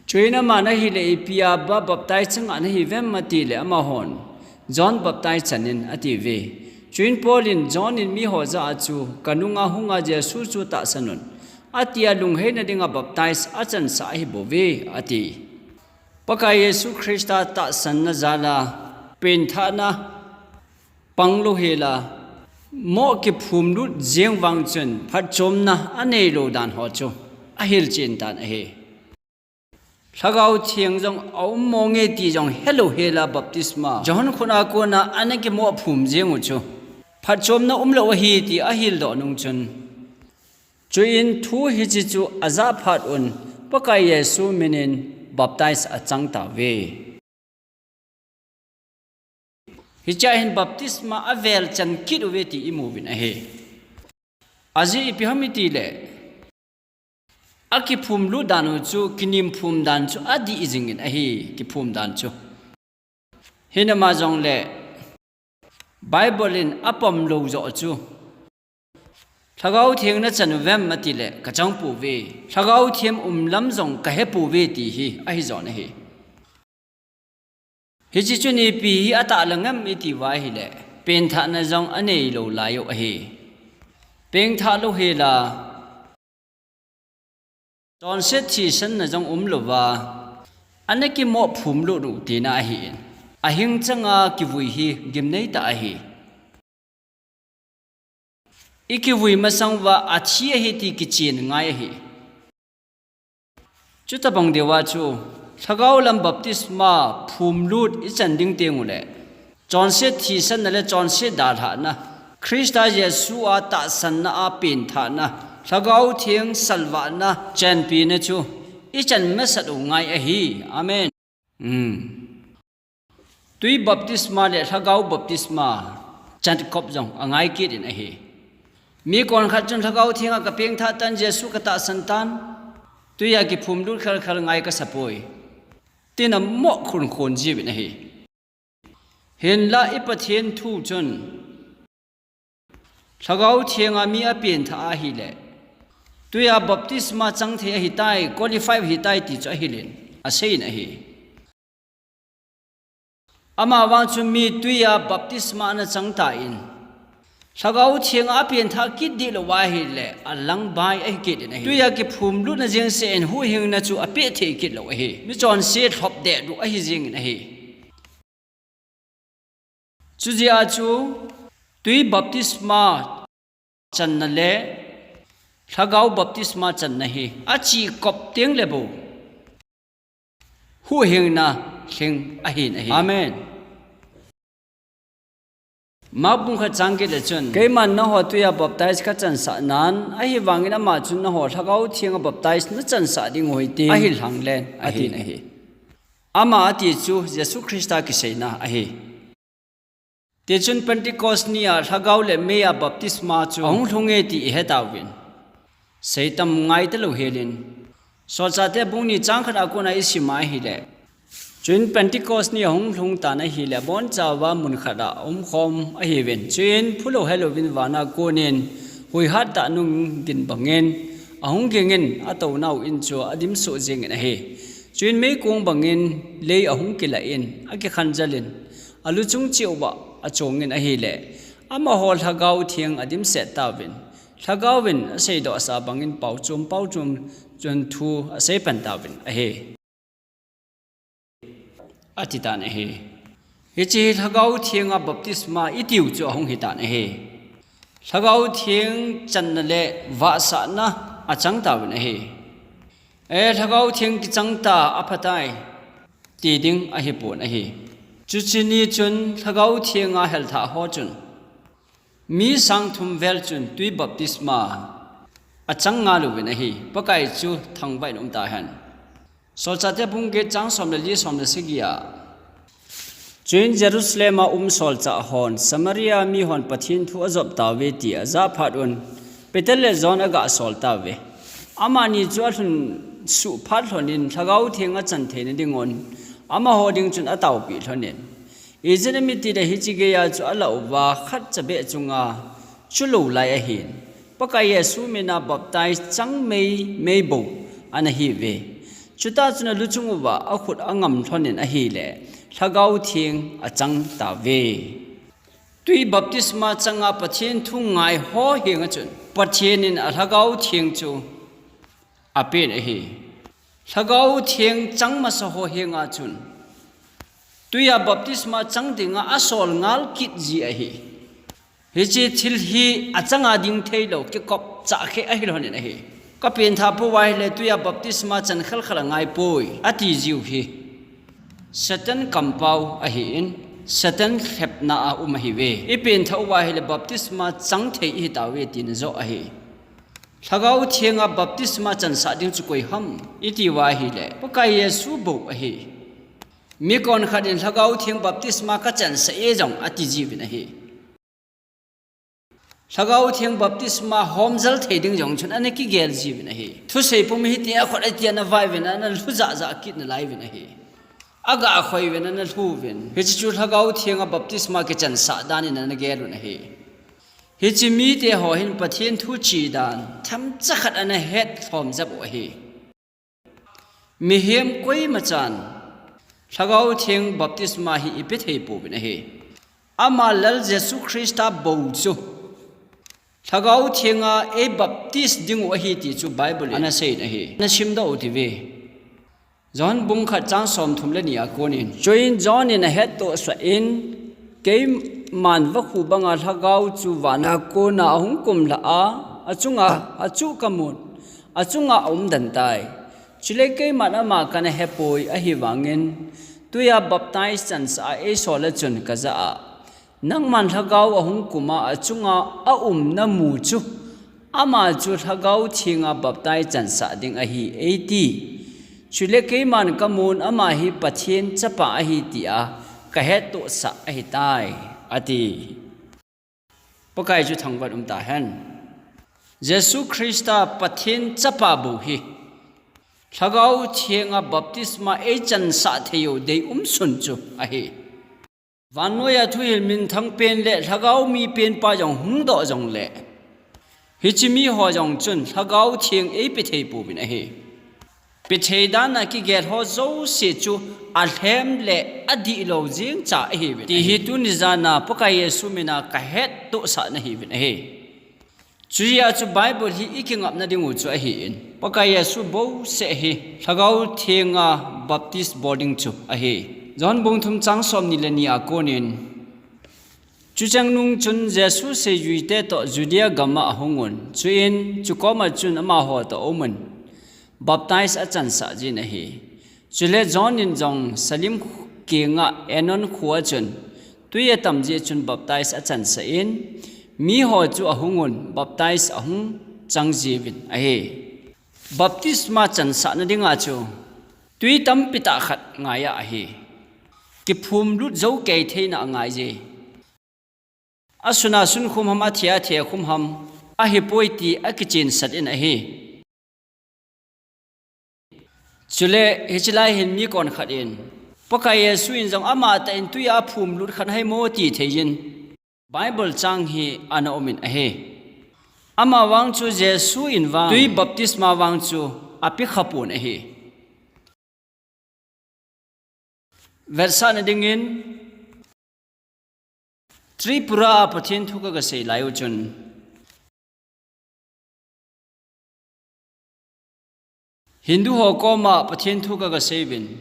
Chuin aman ahile, ipi a ba baptize changah nahiuvem atile, amahon John baptize chanin atiuve. Chuin Paul in John in miho jah a chu kanunga hunga Jesu chu tahsan un atia lungheina dinga baptize achansah ahibouve ati. Pakai Jesu Christa tahsanna jal a penthahna pang louhel a moh kiphumlut jeng vang chun phatchomna aneilou dan ho chu ahilchen tan ahi. Lhagao Theng jong aum monge ti jong helouhel a baptisma John khut a kona ana kimoh phum jeng u chu phatchomna umlou ahi ti ahildoh nung chun, chuin thu hiche chu ajah phat un Pakai Jesu minin baptize achang tauve. Hichea hin baptisma avel chan kit uve ti imuvin ahi. Ajeh ipi ham itile, akiphumlut dan u chu kinim phum dan chu adih jingin ahi, kiphum dan chu. Hinama jongle Bible in apom lou joh chu Lhagao Theng nachan uvem atile, kachang pouve. Lhagao Theng um lam jong kahepouve ti hi ahijon ahi. Hiche chun ipi hi atahlang em itiuva ahile, penthahna jong aneilou lai u ahi. Pengthah louhel a chonset thisanna jong umlouva ana kimoh phumlut u tina ahin, ahing changa kivui hi gimneitah ahi. Ikivui masang uva athi ahi ti kichen ngai ahi. Chutobang diuva chu Lhagao lam baptisma phumlut ichan ding tengule, chonset thisanna le chonset dalhahna, Christa Jesu a tahsanna a penthahna, Lhagao Theng salvahna chenpina chu ichan masat u ngai ahi. Amen. Twi baptisma le Lhagao baptisma chankop jong angai kit in ahi. Mi konkhat chun Lhagao Thenga kapengthah tan, Jesu katahsan tan, twia kiphumlut khelkhel ngai kasapoi. tina mo khun khun jiuvin ahi. Hinlah i Pathen thu chun Lhagao Thenga mi apen tha ahile, tuiya baptisma chang thei ahitai, qualify ahitai ti chu ahilin, aseiyin ahi. Amavang chu mi tuiya baptisma ana chang tan, Lhagao Thenga apen tha kit dih lou ahile, alang bai ahi kit in ahi. Tuiya kiphum lutna jeng seh in huhhingna chu apeh thei kit lou ahi. Mi chonse lhop deh duh ahi jengin ahi. Chujeh a chu tui baptisma channa le Lhagao baptisma channa hi achih kop teng le bou huhhingna lhing ahin ahi. Amen. Mark bung khat chang get le chun, keiman nangho tuiya baptize kachansah nan, ahivangin ama chun nangho Lhagao Thenga baptize nachansah diu ahi ti ahil hang len, atin ahi. Ama ati chu Jesu Christa kiseina ahi. Tichun Pentecost nia Lhagao le meiya baptisma chu ahung lhung e ti ihet tauvin. Seitam ngai talou helin, Solchahte bung ni chang khat a kona isim ahile, chuin Pentecost ni ahung lhung tan ahile, abonchauva mun khat a umkhom ahiuvin. Chuin phulou helouvin vana konin huihat tah nung gin bangin ahung gingin atounau in chu adim soh jengin ahi. Chuin meikong bangin lei ahung kilah in akikhanjal in, aluchung cheh uva achongin ahile, amaho Lhagao Theng adimset tauvin, Lhagaovin aseidohsa bangin paochom paochom chun thu asei pan tauvin ahi, ati tan ahi. Hiche hi Lhagao Thenga baptisma itiu chu ahung hitan ahi. Lhagao Theng channa le vahsahna achang tauvin ahi. E, Lhagao Theng kichang ta aphatai ti ding ahipon ahi. Chuche ni chun Lhagao Thenga helthah ho chun mi sang thum vel chun tui baptisma achang ngal uvin ahi. Pakai chu thangvah in umtahen. Solchahte bung get chang som le li, som le sagi a, chuin Jerusalem a um solchah hon Samaria mihon Pathen thu ajop tauve ti ajah phat un Peter le John aga sol tauve. Amani chu alhun suh phat lhonin Lhagao Theng achan theina dingun amaho ding chun ataopi lhonin, ijeh inem itile hiche geiya chu alah uva khatcha beh chunga chulou lai ahin, Pakai Jesu mina baptize chang meimei bou ana hiuve. Chutah chun aluchung uva akhut angam lhonin ahile Lhagao Theng achang tauve. Tui baptisma changa Pathen thu ngai ho henga chun Pathen in aLhagao Theng chu apen ahi. Lhagao Theng chang masa ho henga chun tuiya baptisma chang dinga asol ngal kit ji ahi. Hiche thil hi achanga ding theilou, kikop chah khe ahi lhonin ahi. Kapen tha pouva ahile tuiya baptisma chan khelkhel angai poi ati jiu hi Satan kampau ahin, Satan lhepna a um ahiuve. Ipen thah uva ahile baptisma chang thei ihi tauve tina joh ahi. Lhagao Thenga baptisma chansah ding chu koi ham iti uva ahile Pakai Jesu bou ahi. Mi konkhat in Lhagao Theng baptisma kachansah e jong ati jiuvin ahi. Lhagao Theng baptisma homjal thei ding jong chun ana kigel jiuvin ahi. Thusei pum hiti a khut ati ana vai uvin ana lhu jahjah kit nalai uvin ahi. Aga khoi uvin ana lhu uvin. Hiche chu Lhagao Thenga baptisma kichansah dan in ana gel un ahi. Hiche mite ho hin Pathen thu che dan themcha khat ana het lhom jep u ahi. Mihem koima chan Lhagao Theng baptisma hi ipe thei pouvin ahi. Ama Lal Jesu Christa bou chu Lhagao Thenga eibaptize dingu ahi ti chu Bible in ana seiyin ahi. Nasimdoh u tive. John bung khat chang som thum le ni a konin, chuin John in ahettohsah in, keiman vakhu banga Lhagao chu vana kona ahung kumlhah a, achunga achuh kamun, achunga aumden tai. Chule keiman ama kana hepoi, ahivangin tuiya baptize chansah a eisol a chun kajah a, nangman Lhagao ahung kuma achunga aum namu chu, ama chu Lhagao Thenga baptize chansah ding ahi eiti. Chule keiman kamun ama hi Pathen Chapa ahi tia kahettohsah ahitai, ati. Pakai chu thangvah in umtahen. Jesu Christa Pathen Chapa bou hi Lhagao Thenga baptisma eichansah theiyu deium sun chu ahi. Vannoiya thuhil minthang pen le lhagao mi penpa jong hungdoh jongle, hiche miho jong chun Lhagao Theng eipe thei pouvin ahi. Pe thei dana kigel ho jouse chu alhem le adihlou jeng cha ahiuvin ti hi tuni jana Pakai Jesu mina kahettohsah nahiuvin ahi. Chuhia chu Bible hi ikingapna dingu chu ahin, Pakai Jesu bouseh hi Lhagao Thenga baptize bol ding chu ahi. John bung thum chang somni le ni a konin, chuchengnung chun Jesu seijuite toh Judea gama ahungun, chuin chukoma chun amaho toh aumun, baptize achansah jin ahi. Chule John in jong Salim kinga Aenon khoa chun twi atam jeh chun baptize achansah in, miho chu ahungun baptize ahung chang jiuvin ahi. Baptisma chansahna dinga chu twi tampitah khat ngaiya ahi. Kiphumlut joukei theina angaije. Asuna sun khum ham, athia athia khum ham, ahipoi ti akichensah in ahi. Chule hichelai hin mi konkhat in, Pakai Jesu in jong amatah in twi aphumlut khat ahimo ti theiyin Bible chang hi ana umin ahi. Amavang chu Jesu in vang twi baptisma vang chu apekhapon ahi. Vetsahna dingin, Tripura a Pathen thu kagasei laiu chun, Hindu ho koma Pathen thu kagaseiuvin,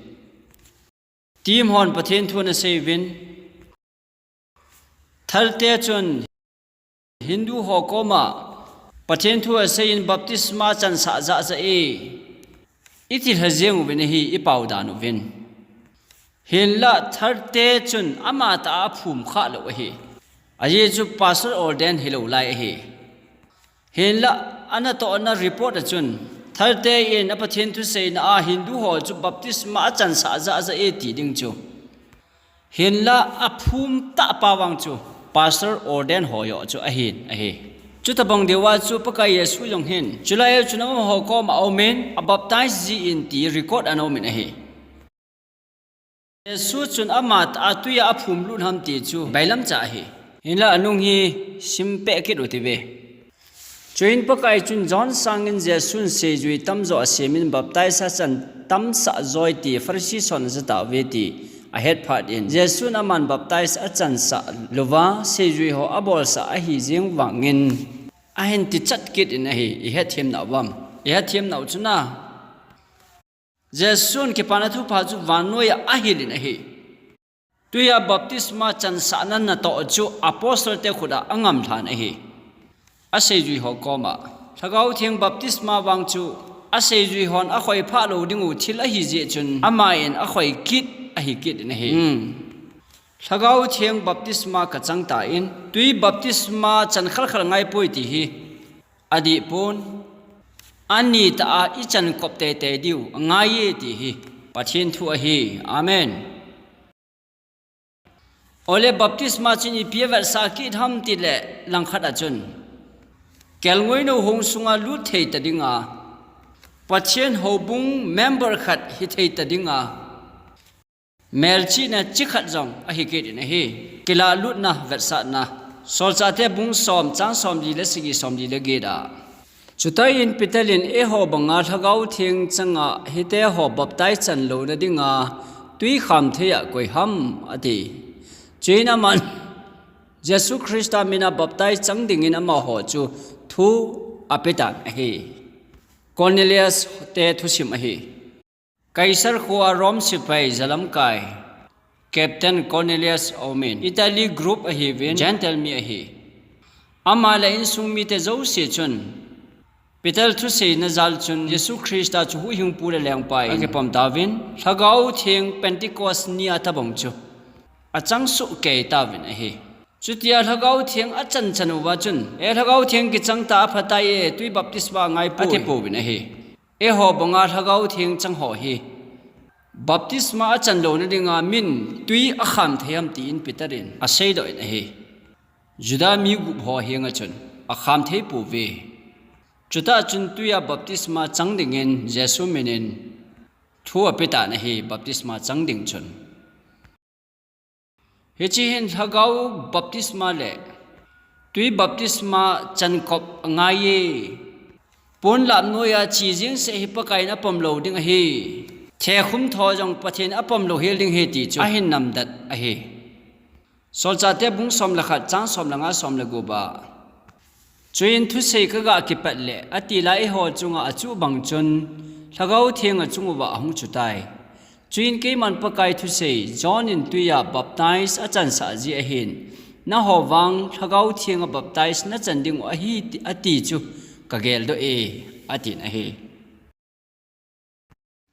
Team hon Pathen thu anaseiuvin, Tharte chun Hindu ho koma Pathen thu aseiyin baptisma chansah jahjah e, itilha jenguvin ahi, ipao danuvin. Hinla Tharte chun amatah a aphum khalou ahi. Ajeh chu pastor ordain hilou lai ahi. Hinla anatohna report a chun Tharte in a Pathen thuseina a Hindu ho chu baptisma achansah jahjah e ti ding chu, hinla aphum tahpa vang chu pastor ordain ho joh chu ahin ahi. Chutobang diuva chu Pakai Jesu jong hin chulai chun amaho koma aumin abaptize jin ti record ana umin ahi. Jesu chun amatah a twi a aphumlut ham ti chu bailamcha ahi. Hinla anung hi simpeh kit uhiuve. Chuin Pakai chun John sangin Jesun seijui tamjo asemin baptize achan tamsah joi ti Pharisee hon ajatauve ti ahetphat in, Jesun aman baptize achansah louva seijui ho abolsah ahi jeng vangin ahin tichat kit in ahi. Ihetthemnau vem? Ihetthemnau chu na, Jesun kipana thupha chu vannoiya ahilin ahi. Twi a baptisma chansahna natoh chu apostle te khut a angamlhan ahi. Aseijui ho koma Lhagao Theng baptisma vang chu aseijui hon akhoiphah lou dingu thil ahijeh chun aman akhoikit ahikit in ahi. Lhagao Theng baptisma kachang tan twi baptisma chan khalkhal ngaipoi ti hi adihpon, anitah a ichan kop teitei diu angaiye ti hi Pathen thu ahi. Amen. Ole baptisma chun ipi avetsah kit ham tile langkhat a chun kelngoinou hong sunga lut theita dinga, Pathen houbung member khat hithei ta dinga, melchihna chikhat jong ahikit in ahi. Kilahlutna vetsahna, Solchahte bung som chang somli le sagi, somli le get a, chutah in Peter in eiho banga Lhagao Theng changa hiteho baptize chan louna dinga twi khamthei a koi ham ati. Chuin aman Jesu Christa mina baptize chang dingin amaho chu thu apetan ahi. Cornelius te thusim ahi. Kaisar khoa Rome sepai jalamkai Captain Cornelius aumin, Italy group ahiuvin, Gentile mi ahi. Ama le insung mite jouse chun Peter thuseina jal chun Jesu Christa chu huhhingpu le lengpa in akipom tauvin, Lhagao Theng Pentecost nia tobang chu achang sohkei tauvin ahi. Chutia Lhagao Theng achan chan uva chun, e, Lhagao Theng kichang ta, aphatai e, twi baptisma ngaipoi, atipouvin ahi. Eiho banga Lhagao Theng chang ho hi baptisma achan louna dinga min twi akham thei ham tin Peter in aseidoh in ahi. Juda mi gup ho henga chun akham thei pouve. Chutah chun tuiya baptisma chang dingin Jesu minin thu apetan ahi, baptisma chang ding chun. Hiche hin lhagao baptisma le tui baptisma chankop angaiye. Ponlap noiya che jeng seh hi Pakaiyin apom lou ding ahi. Thekhum tho jong Pathen apom lou hel ding ahi ti chu ahin namdet ahi. Solchahte bung som le khat, chang som le nga, som le gup a. Chuin thusei kaga kipat le, ati lai eiho chunga achuh bang chun, Lhagao Theng achunguva ahung chutai. Chuin keiman Pakai thusei, John in tuiya baptize achansah jeh ahin, nangho vang Lhagao Theng a baptize nachan dingu ahi, ati chu kageldoh e, atin ahi.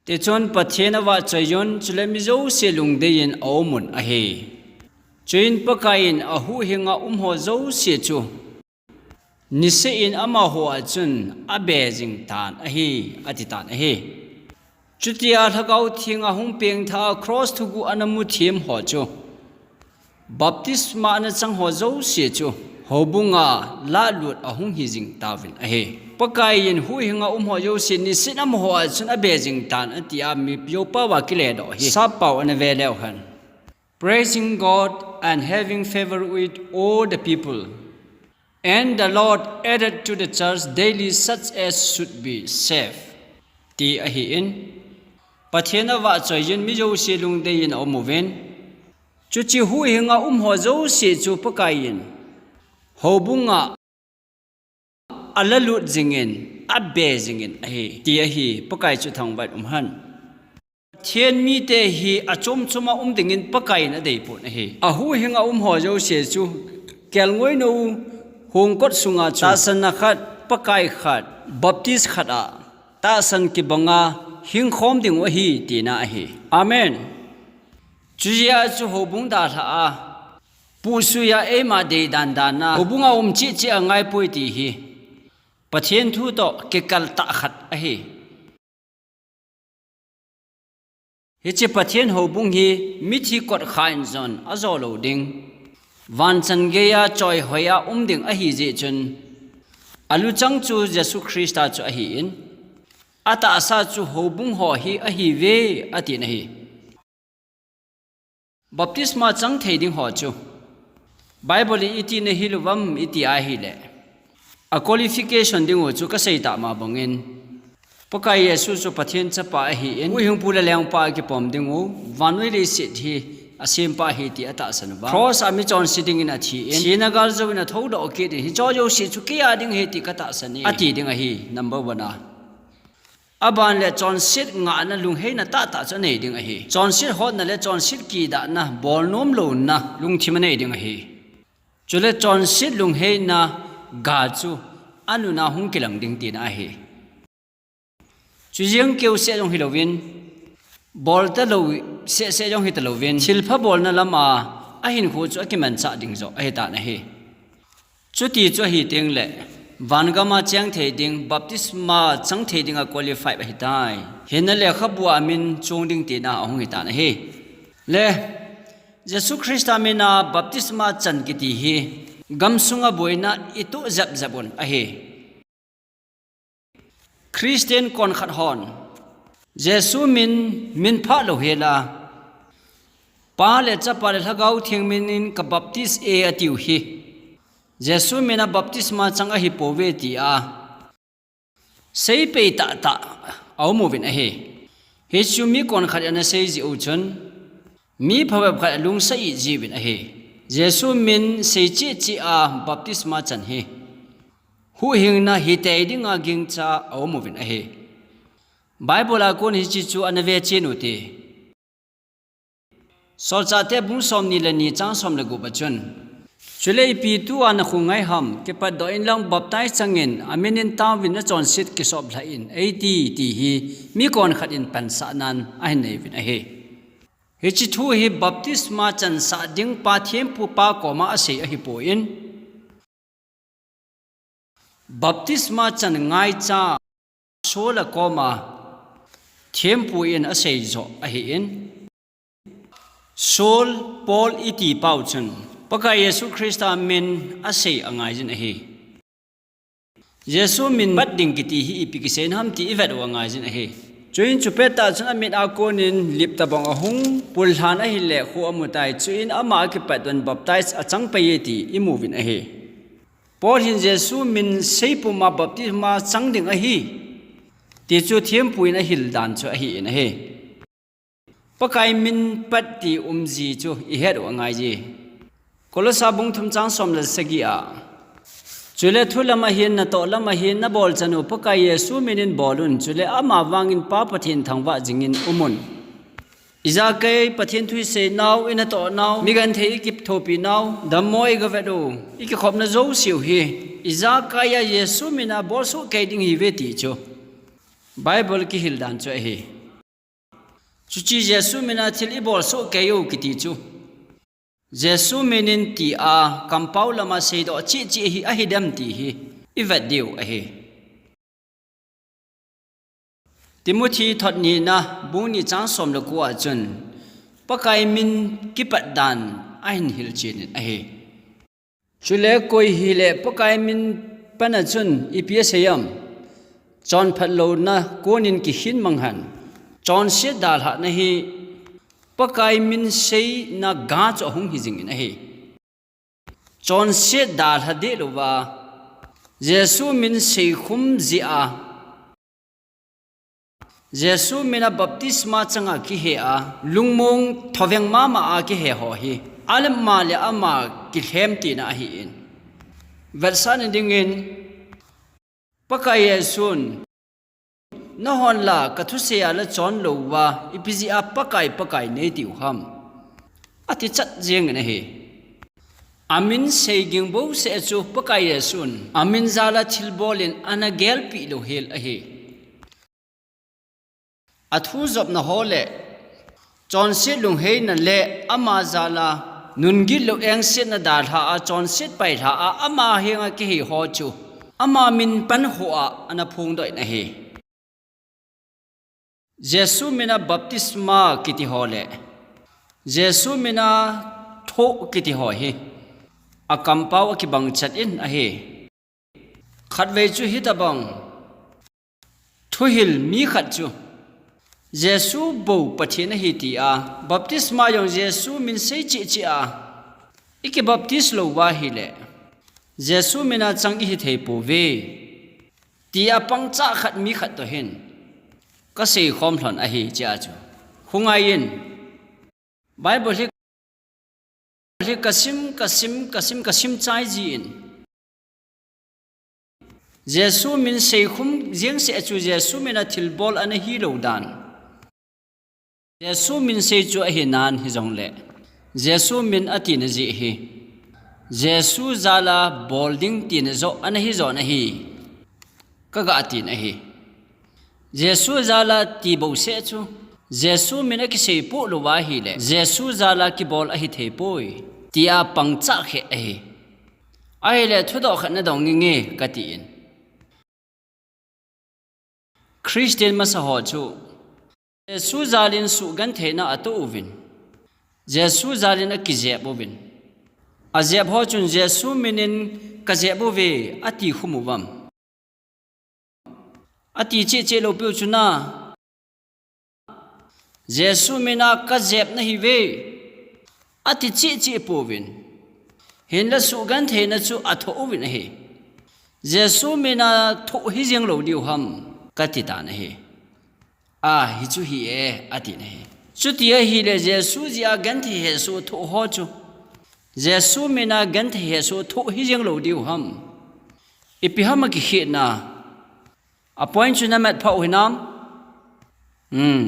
Tichun Pathen avahchoiyun, chule mi jouse lungdeiyin aumun ahi. Chuin Pakaiyin ahuhhinga umho jouse chu, niseh in amaho a chun abe jing tan ahi, atitan ahi. Chutia Lhagao Theng ahung pengtha a cross thuguh ana muthem ho chu, baptisma ana chang ho jouse chu, houbunga lalut ahung hijing tauvin ahi. Pakaiyin huhhinga umho jouse niseh in amaho a chun abe jing tan atia, mi joupa va kiledoh hi. Sappao ana ve leu hen. Praising God and having favor with all the people. And the Lord added to the church daily such as should be saved. Ti ahin. Pathen avahchoiyun mi jouse lungdeiyin aumuvin. Chuche huhhinga umho jouse chu Pakaiyin houbunga alalut jingin, abe jingin ahi, ti ahi, Pakai chu thangvah in umhen. Pathen mite hi achom choma um dingin Pakaiyin adeipon ahi. Ahuhhinga umho jouse chu, kelngoinou hongkot sunga chu, tahsanna khat, Pakai khat, Baptist khat a tahsan kibanga hingkhom dingu ahi, tina ahi. Amen. Chujeh a chu houbung dalhah a, pusuiya eima deidan dan a, houbunga um cheh cheh angaipoi ti hi Pathen thu toh kikaltah khat ahi. Hiche Pathen houbung hi mithi kotkha in jong ajo lou ding, vanchan geiya choihoiya um ding ahijeh chun, aluchang chu Jesu Christa chu ahin, atahsa chu houbung ho hi ahiuve, atin ahi. Baptisma chang thei ding ho chu, Bible in iti nahiuvam iti ahile, a qualification dingu chu kasei tama bangin, Pakai Jesu chu Pathen Chapa ahin, huhhingpu le lengpa akipom dingu, vannoi leiset hi asempa ahi ti atahsan uva. Cross a mi chonse dingin athin, thina gal jouvin athoudoh kit in, hicho jouse chu keia ding ahi ti katahsan e, ati ding ahi, number one a. Aban le chonset ngahna lungheina tahtah chu anei ding ahi. Chonset hotna le chonset kidahna, bolnom louna lungthim anei ding ahi. Chule chonset lungheina ga chu anuna hung kilang ding tina ahi. Chujeng keuseh jong hilouvin, bolta lou sehseh jong hitalouvin, thilpha bolna lama ahinkho chu akimanchah ding joh ahitan ahi. Chuti chu ahi tengle, vangama cheng thei ding, baptisma chang thei dinga qualified ahitai. Hinna lekhabua amin chong ding tina ahung hitan ahi. Le, Jesu Christa mina baptisma chan kiti hi, gamsunga boina itoh jepjep un ahi. Christian konkhat hon, Jesu min, min phah louhela, Pa le Chapa le Lhagao Theng minin kabaptis e atiu hi, Jesu mina baptisma chang ahipouve tia seipei tahtah aumuvin ahi. Hichu mi konkhat in ana seijeh u chun, mi phabep khat alungsa ijeh uvin ahi. Jesu min seicheh cheh a baptisma chan hi, huhhingna hitei dinga gingcha aumuvin ahi. Bible a kon hiche chu ana vechen ute. Solchahte bung somni le ni chang som le gup a chun, chule ipi tua nakhongai ham, kipatdoh inlang baptize changin, aminin taovin nachonset kisop lhah in eiti, ti hi mi konkhat in pansahnan ahin neiuvin ahi. Hiche thu hi baptisma chansah ding pa thempupa koma asei ahipon, baptisma chan ngaicha Saul a koma thempu in aseijoh ahin, Saul, Paul itipau chun Pakai Jesu Christa min asei angaijin ahi. Jesu min pat ding kiti hi ipi kisei ham ti i vet u angaijin ahi. Chuin chu pettah chun amit a konin liptabang ahung pullhan ahile kho amutai, chuin ama akipat un baptize achang pei e ti i muvin ahi. Paul hin Jesu min seipum a baptisma chang ding ahi ti chu thempu in ahil dan chu ahin ahi. Pakai min pat ti umji chu i het u angaije. Kolosa bung thum chang som le sagi a, chule thu lam ahin, natoh lam ahin, nabol chan u Pakai Jesu minin bol un, chule ama vangin Pa Pathen thangvah jingin umun. Ijakai Pathen thu isei nau, i natoh nau, mi genthei i kithopi nau, dammo i gavet u, i kikhopna jouse u hi ijakai a Jesu mina bol soh kei ding ihiuve ti chu Bible kihil dan chu ahi. Chuche Jesu mina thil i bol soh kei u kiti chu Jesu minin ti a kampau lama seidoh cheh cheh hi ahi dem ti hi i vet diu ahi. Timothy thot nina bung ni chang som le ko a chun Pakai min kipat dan ahin hilchen in ahi. Chule koi hile Pakai min pan a chun ipi asei am? Chonphat louna konin kikhin mang hen. Chonset dalhahna hi Pakai min seina ga chu ahung hi jingin ahi. Chonset dalha deh louva Jesu min seikhum jeh a, Jesu mina baptisma changa kihe a, lungmong thoveng mama a kihe ho hi, alemma le ama kilhem tina ahin. Vetsahna dingin, Pakai Jesun, nahon la kathusei a la chon louva, ipi jeh a Pakai, Pakai nei tiu ham? Ati chat jengin ahi. Amin sei ging bouseh chu Pakai Jesun, amin jal a thilbol in ana gelpeh lou hel ahi. Athu jopna ho le, chonset lungheina le ama jal a nungit lou engsetna dalha a, chonset pailha a, ama henga kihe ho chu, ama min pan ho a ana phongdoh in ahi. Jesu mina baptisma kiti ho le, Jesu mina thoh kiti ho hi, akampau akibang chat in ahi. Khatvei chu hitabang thuhil mi khat chu, Jesu bou Pathen ahi tia, baptisma jong Jesu min sei cheh cheh a, i kibaptis louva hile, Jesu mina chang ihi thei pouve, tia pangchah khat mi khat toh hin, kasei khom lhon ahi chia chu. Khongai in, Bible hi, hi kasim, kasim, kasim, kasim chai jin. Jesu min seikhum jengseh chu Jesu mina thilbol ana hilou dan. Jesu min sei chu ahi nan hijongle, Jesu min atina jeh hi, Jesu jal a bol ding tina joh ana hi joh ahi. Kaga tin ahi. Jesu jal a ti bouseh chu, Jesu min akisei poh louva hile, Jesu jal a kibol ahi thei poi, tia pangchah khe ahi. Ahile thudoh khat nadong nge nge katin. Christian masa ho chu, Jesu jal in suhgentheina atoh uvin, Jesu jal in akijep uvin, ajep ho chun Jesu min in kajep uve ati khum uvam? Ati cheh cheh lou piu chu na, Jesu mina kajep nahiuve, ati cheh cheh pouvin. Hinla suhgentheina chu athoh uvin ahi. Jesu mina thoh hi jeng lou diu ham, kati tan ahi. A, hichu hi e, ati nahi. Chuti ahile Jesu jeh a genthei hesoh thoh ho chu, Jesu mina genthei hesoh thoh hi jeng lou diu ham? Ipi ham akikhetna? A point chu namat phah u hinam? Hmm.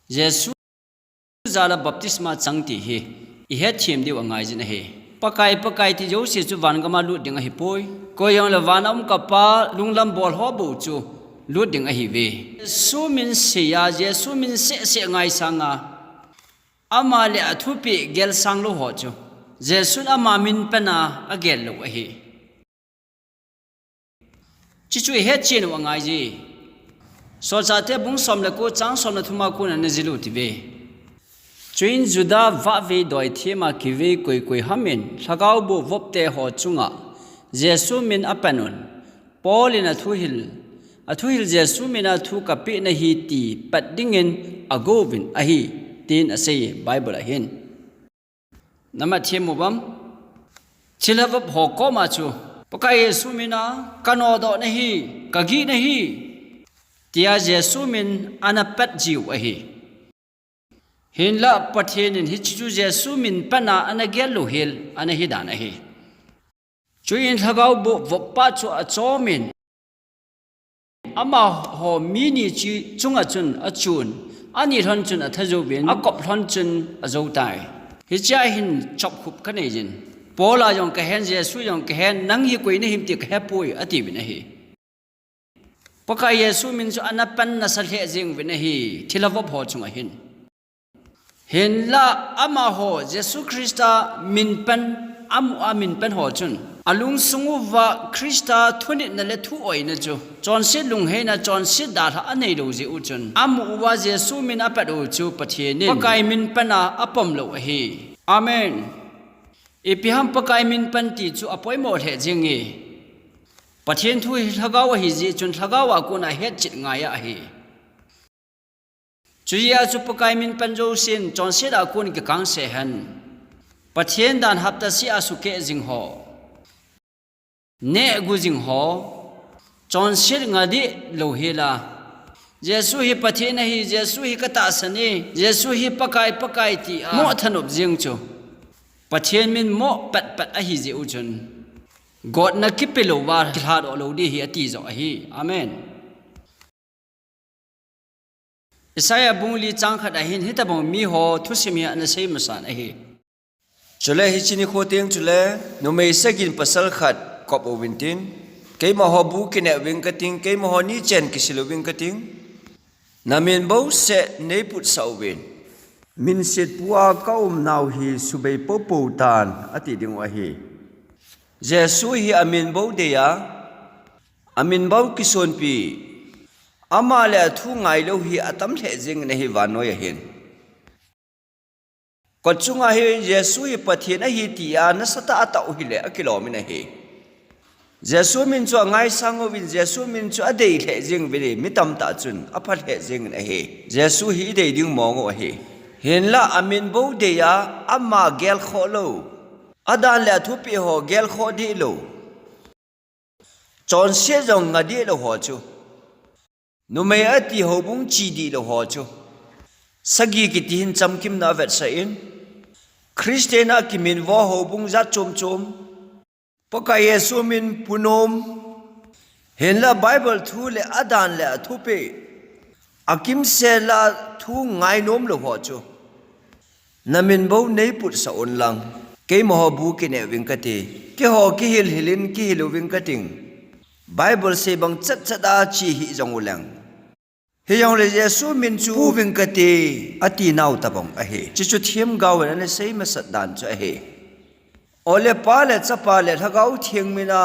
Jesu jal a baptisma chang ti hi ihet them diu angaijin ahi. Pakai, Pakai ti jouse chu van gam a lut ding ahipoi. Koi jong le van a um kapa lunglam bol ho bou chu lut ding ahiuve. Jesu min sei a, Jesu min seh seh ngaisang a, ama le athupeh gel sang lou ho chu, Jesun ama min pan a agel lou ahi. Chuchu ihet chen u angaije. Solchahte bung som le ko chang som le thum a kon ana jil u tive. Chuin Juda vahvei doithem a kivei koi koi ham in lhagao boh vop te ho chunga Jesu min apan un, Paul in athuhil, athuhil Jesu mina thu kapeh nahi ti pat dingin agouvin ahi, tin asei Bible ahin. Namat thim uvem? Thilha vop ho koma chu, Pakai Jesu mina kanodoh nahi, kagih nahi, tia Jesu min ana pat jiu ahi. Hinlah Pathen in hiche chu Jesu min pana ana gel louhel ana hidan ahi. Chuin lhagao boh vop pa chu achomin, amaho mi ni chi chunga chun achun, ani lhon chun athajouvin, akop lhon chun ajoutai. Hichea hin chopkhup kaneiyin, Paul a jong kahen, Jesu jong kahen, nang hi koi nahim ti kahepoi, atiuvin ahi. Pakai Jesu min chu ana pan nasa lheh jenguvin ahi, thilha vop ho chunga hin. Hinlah amaho Jesu Christa min pan, amu a min pan ho chun, alungsung uva Christa thunitna le thu oina chu, chonset lungheina, chonset dalha anei lou jeh u chun, amu uva Jesu min apat u chu Pathen in Pakai min pana apom lou ahi. Amen. Ipi ham Pakai min pan ti chu apoimo lheh jenge. Pathen thu hi lhagao ahi jeh chun lhagao a kona hetchet ngai ahi. Chujeh a chu Pakai min pan jousen chonset a kon kikangse hen. Pathen dan hapta seh a sukeh jing ho, neh gu jing ho, chonset nga deh louhel a, Jesu hi Pathen ahi, Jesu hi katahsan e, Jesu hi Pakai, Pakai tia mo thanop jeng chu Pathen min mo patpat ahi jeh u chun, gotna kipe louva kilhadoh lou ding ahi ati joh ahi. Amen. Isaiah bung li chang khat a hin hitobang mi ho thusim hi ana sei masan ahi. Chule hiche nikho teng chule numei sagi in pasal khat kop uvin tin, keimaho bu kineh uving kating, keimaho nichen kisil uving kating, namin bouseh neiputsah uvin. Minsetpu a kaumnau hi subei poupou tan ati dingu ahi. Jesu hi amin bou dei a, amin bou kisonpi, ama le athu ngailou hi atam lheh jengin ahi vannoi ahin. Kot chunga hi Jesu hi Pathen ahi tia nasatah a atah u hile akilom in ahi. Jesu min chu angaisang uvin, Jesu min chu adei lheh jenguvin, mi tamtah chun apha lheh jengin ahi. Jesu hi idei ding mong u ahi. Hinlah amin bou dei a, ama gelkhoh lou, adan le athupeh ho gelkhoh deh lou, chonset jong nga deh lou ho chu, numei ati houbung che deh lou ho chu, sagi kiti hin chamkimna avetsah in, Christian a kiminvo houbung jat chom chom, Pakai Jesu min punom, hinlah Bible thu le adan le athupeh, akimsel a thu ngainom lou ho chu, namin bou neiputsah un lang, keimaho bu kineh uving kati, keiho kihil hil in kihil uving kating, Bible sei bang chatchat a che hih jong uleng, hijongle Jesu min chu pu uving kati, ati nau tobang ahi. Chuchu themgao in ana sei masat dan chu ahi. Ole Pa le Chapa le Lhagao Theng mina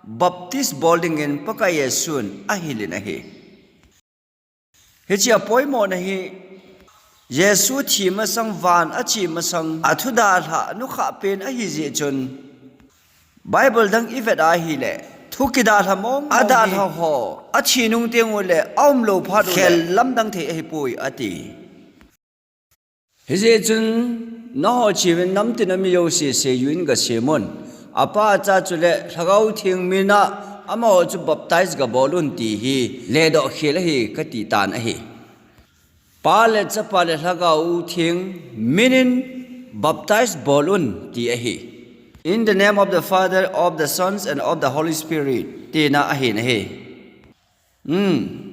baptis bol dingin Pakai Jesun ahil in ahi. Hiche apoimona hi, Jesu thi masang, van ache masang, athu dalhah nukhah pen ahi jeh chun, Bible dang ivet a ahile, thu kidalha mong mong hi, adalha ho athi nung teng ule aumlou phat ule khel lamdang thei ahipoi ati. Hijeh chun, nangho cheuvin namtin a mi jouse seijui in gasem un. Apa, Cha chule Lhagao Theng mina amaho chu baptize gabol un ti hi ledoh khel ahi kati tan ahi. Pa le Chapa le Lhagao Theng minin baptize bol un ti ahi. In the name of the Father, of the Sons, and of the Holy Spirit, tina ahin ahi. Hmm.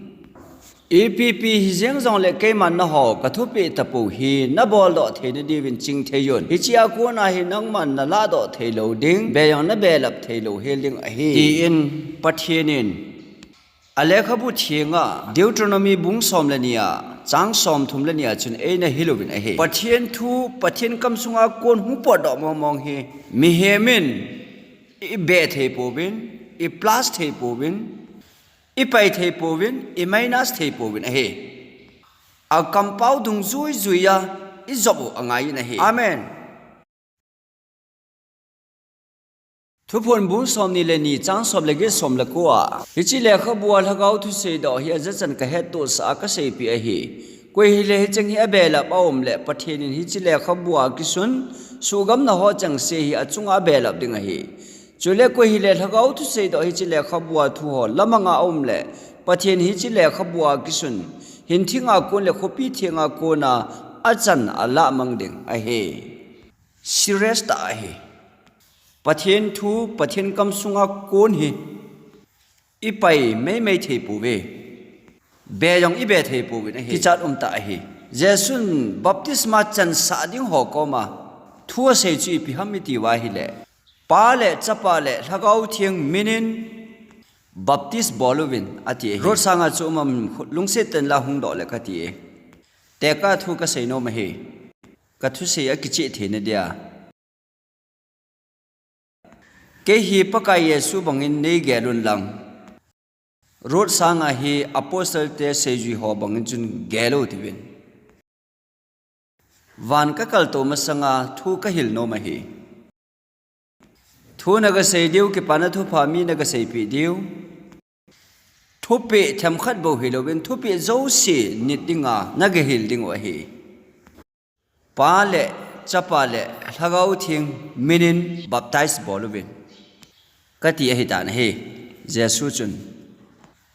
Ipi pi hijeng jongle keiman nangho kathupeh tapou hi naboldoh theina diuvin chingthei un. Hichea kona hi nangman nalahdoh theilou ding, be jong nabelap theilou hel ding ahi, tin Pathen in alekhabu thenga Deuteronomy bung som le ni a, chang somthum le ni a chun eina hil uvin ahi. Pathen thu, Pathen kamsunga kon hung potdoh mong mong hi mihem in ibe thei pouvin, iplus thei pouvin, ipai thei pouvin, iminus thei pouvin ahi. Akampao dungjui jui a ijop u angai in ahi. Amen. Thuphon bung somni le ni chang som le get, som le ko a. Hiche lekhabu a Lhagao thu seidoh hi ajachan kahettohsah a kaseipeh ahi. Koi hile hicheng hi abelap a um le Pathen in hiche lekhabu a kisun suhgamna ho chengse hi achunga abelap ding ahi. Chule koi hile Lhagao thu seidoh hiche lekhabu a thu ho lamang a um le Pathen hiche lekhabu a kisun hinthing a kon le khopi theng a kon a achan alah mang ding ahi. Serious tah ahi. Pathen thu, Pathen kamsunga kon hi ipai meimei thei pouve. Be jong ibe thei pouvin ahi. Kichat um tah ahi. Jesun baptisma chansah ding ho koma thu asei chu ipi ham iti uva ahile, Pa le Chapa le Lhagao Theng minin baptis bol uvin ati ahi. Rot sanga chu umam lungset tah in la hungdoh le kati e. Tekah thu kasei nom ahi. Kathusei akicheh theina dia. Kei hi Pakai Jesu bangin neigel un lang, Rot sanga hi apostle te seijui ho bangin chun gel u tivin. Van kakaltou masanga thu kahil nom ahi. Thu nagasei diu, kipana thupha mi nagaseipeh diu. Thupeh themkhat bou hilouvin, thupeh jouse nit dinga nagahil diu ahi. Pa le Chapa le Lhagao Theng minin baptize bol uvin, kati ahitan ahi. Jesu chun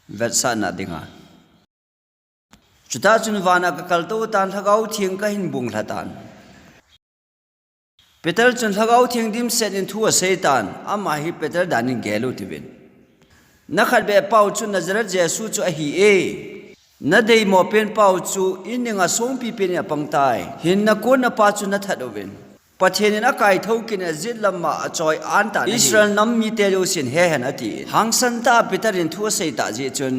vetsahna dinga. Chutah chun vana kakaltou tan, Lhagao Theng kahin bunglha tan. Peter chun Lhagao Theng dimset in thu asei tan, ama hi Peter dan in gel u tivin. Nakhat beh pau chu Nazareth Jesu chu ahi e. Nadeimo pen pau chu in dinga songpi pen in apang tai. Hinna konna pa chu nathat uvin. Pathen in akaithou kit in ajet lama achoi an tan ahi. Israel nam mite jousen he hen atin. Hangsan tah a Peter in thu asei tah jeh chun,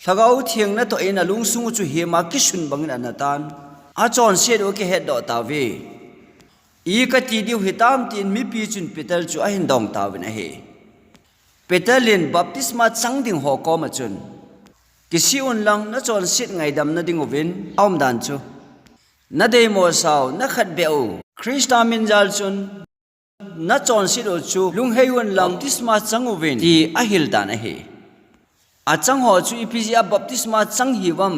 Lhagao Theng natoh in alungsung u chu hima kisun bangin ana tan. Achonset u akihetdoh tauve. I kati diu hitam tin mipi chun Peter chu ahin dong tauvin ahi. Peter in baptisma chang ding ho koma chun, kisih un lang nachonset ngaidam na ding uvin aum dan chu. Nadeimo sao, nakhat beh u, Christa min jal chun nachonset u chu lunghei un lang baptisma chang uvin, ti ahil tan ahi. Achang ho chu ipi jeh a baptisma chang hiuvem?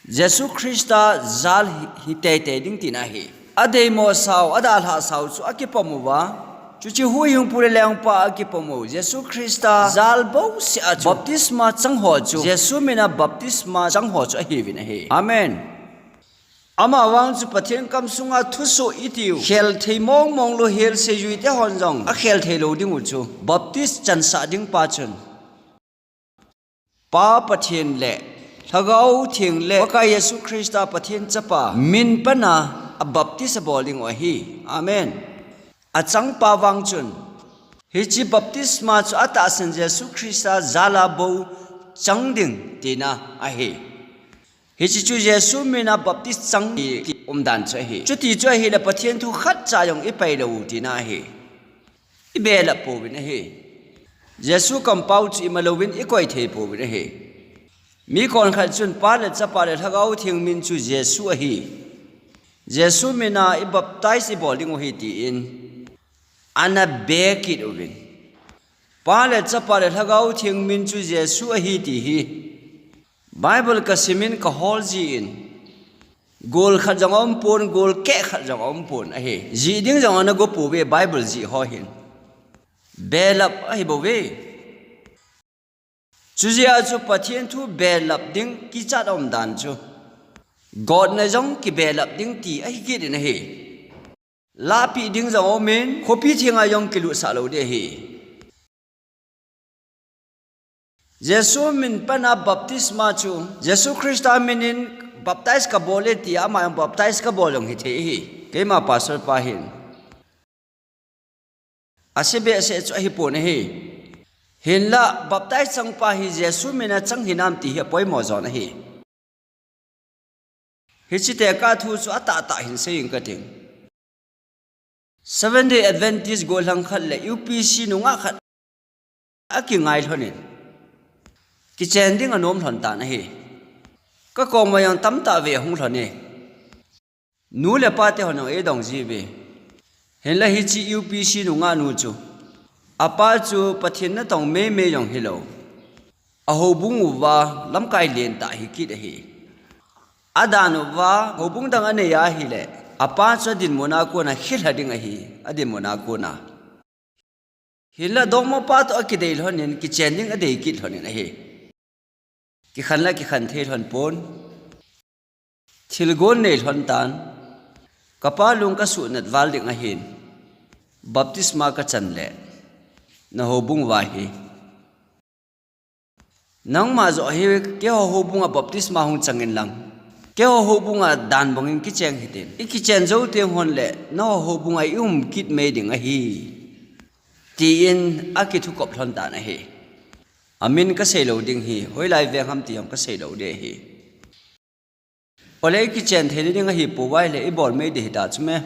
Jesu Christa jal hi, hi teitei ding tina ahi. Adeimo sao, adalhah sao chu akipom uva. Chuche huhhingpu le lengpa akipom u. Jesu Christa jal bouseh a chu baptisma chang ho chu, Jesu mina baptisma chang ho chu ahiuvin ahi. Amen. Amavang chu Pathen kamsunga thusoh itiu khel thei mongmong lou hel seijui te hon jong akhel thei lou ding u chu, baptis chansah ding pa chun. Pa Pathen le Lhagao Theng le Pakai Jesu Christa Pathen Chapa min pana abaptis abol ding u ahi. Amen. Achangpa vang chun, hiche baptisma chu atahsan Jesu Christa jala bou chang ding tina ahi. Hiche chu Jesu mina baptis chang ti, ti umdan chu ahi. Chuti chu ahile Pathen thu khatcha jong ipai lou u tina ahi. Ibelap pouvin ahi. Jesu kampau chu ima louvin ikoi thei pouvin ahi. Mi konkhat chun Pa le Chapa le Lhagao Theng min chu Jesu ahi. Jesu mina i baptize ibol ding u ahi tin ana be kit uvin. Pa le Chapa le Lhagao Theng min chu Jesu ahi ti hi Bible kasimin kahol jin, gol khat jong aumpon, gol keh khat jong aumpon ahi. Jih ding jong ana go pouve Bible jih ho hin. Belap ahi bouve. Chujeh a chu Pathen thu belap ding kichat aumdan chu, gotna jong kibelap ding ti ahi kit in ahi. Lahpeh ding jong aumin, khopi thenga jong kilutsah lou ding ahi. Jesu min pana baptisma chu, Jesu Christa minin baptize kabol e tia ama jong baptize kabol jong hithei ahi. Keima pastor pa hin ase behseh chu ahipon ahi. Hinla baptize changpa hi Jesu mina chang hinam ti hi apoimo jon ahi. Hiche tekah thu chu atahtah hin sei inge kating. Seventh Day Adventist gollhang khat le U P C nungah khat akingai lhonin, kichen ding anom lhon tan ahi. Kakoma jong tamtah ve ahung lhon e. Nu le pa te hon jong eidong jiuve. Hinla hiche U P C nungah nu chu, apa chu Pathen natong meimei jong hilou, ahoubung uva lamkai lentah hikit ahi. Adan uva houbung dang anei ahile, apa chu adinmun a kona khilha ding ahi, adinmun a kona. Hinla dongmapa toh akidei lhonin, kichen ding adei kit lhonin ahi. Kikhen la kikhen thei lhon pon. Thilgon nei lhon tan. Kapa lung kasuhnat val ding ahin, baptisma kachan le nahoubung uva hi. Nangma joh hi keiho houbunga baptisma hung chang inlang, keiho houbunga dan bangin kicheng hitin, ikichen jou teng hon le naho houbunga ium kit mei ding ahi, tin akithukop lhon tan ahi. Amin kasei lou ding hi, hoilai veng ham ti jong kasei lou ding ahi. Ole, ikichen thei ding ahipoi, ahile ibol mei ding hita chu me,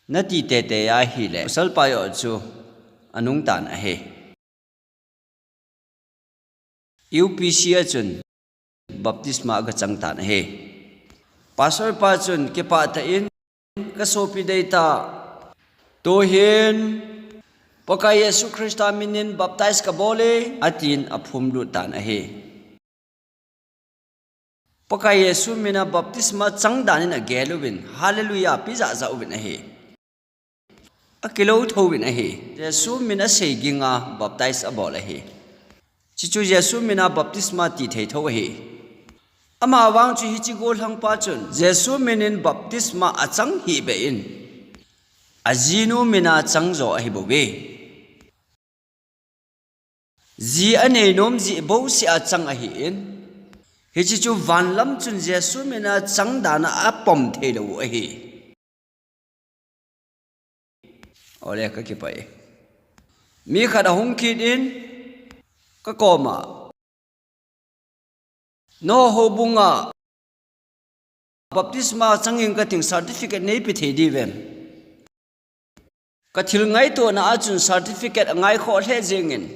nati teitei ahile, pasalpa joh chu anung tan ahi. U P C a chun baptisma aga chang tan ahi. Pastor pa chun, kipah tah in, kasopi deitah, tuhin Pakai Jesu Christa minin baptize kabol e, atin aphumlut tan ahi. Pakai Jesu mina baptisma chang danin agel uvin, Hallelujah pi jahjah uvin ahi. Akilou thouvin ahi. Jesu min asei ginga baptize abol ahi. Chuchu Jesu mina baptisma ti thei thou ahi. Amavang chu hiche gollhangpa chun Jesu minin baptisma achang hih behin, ajinu mina chang jo ahibouve. Ji anei nom jeh bouseh a chang ahin, hiche chu vanlam chun Jesu mina chang dana apom theilou u ahi. Ole, kakipah e. Mi khat ahung kit in kakoma, naho houbunga baptisma chang inge kating, certificate neipe thei diu vem? Kathil ngaitona a chun certificate angaikhoh lheh jengin,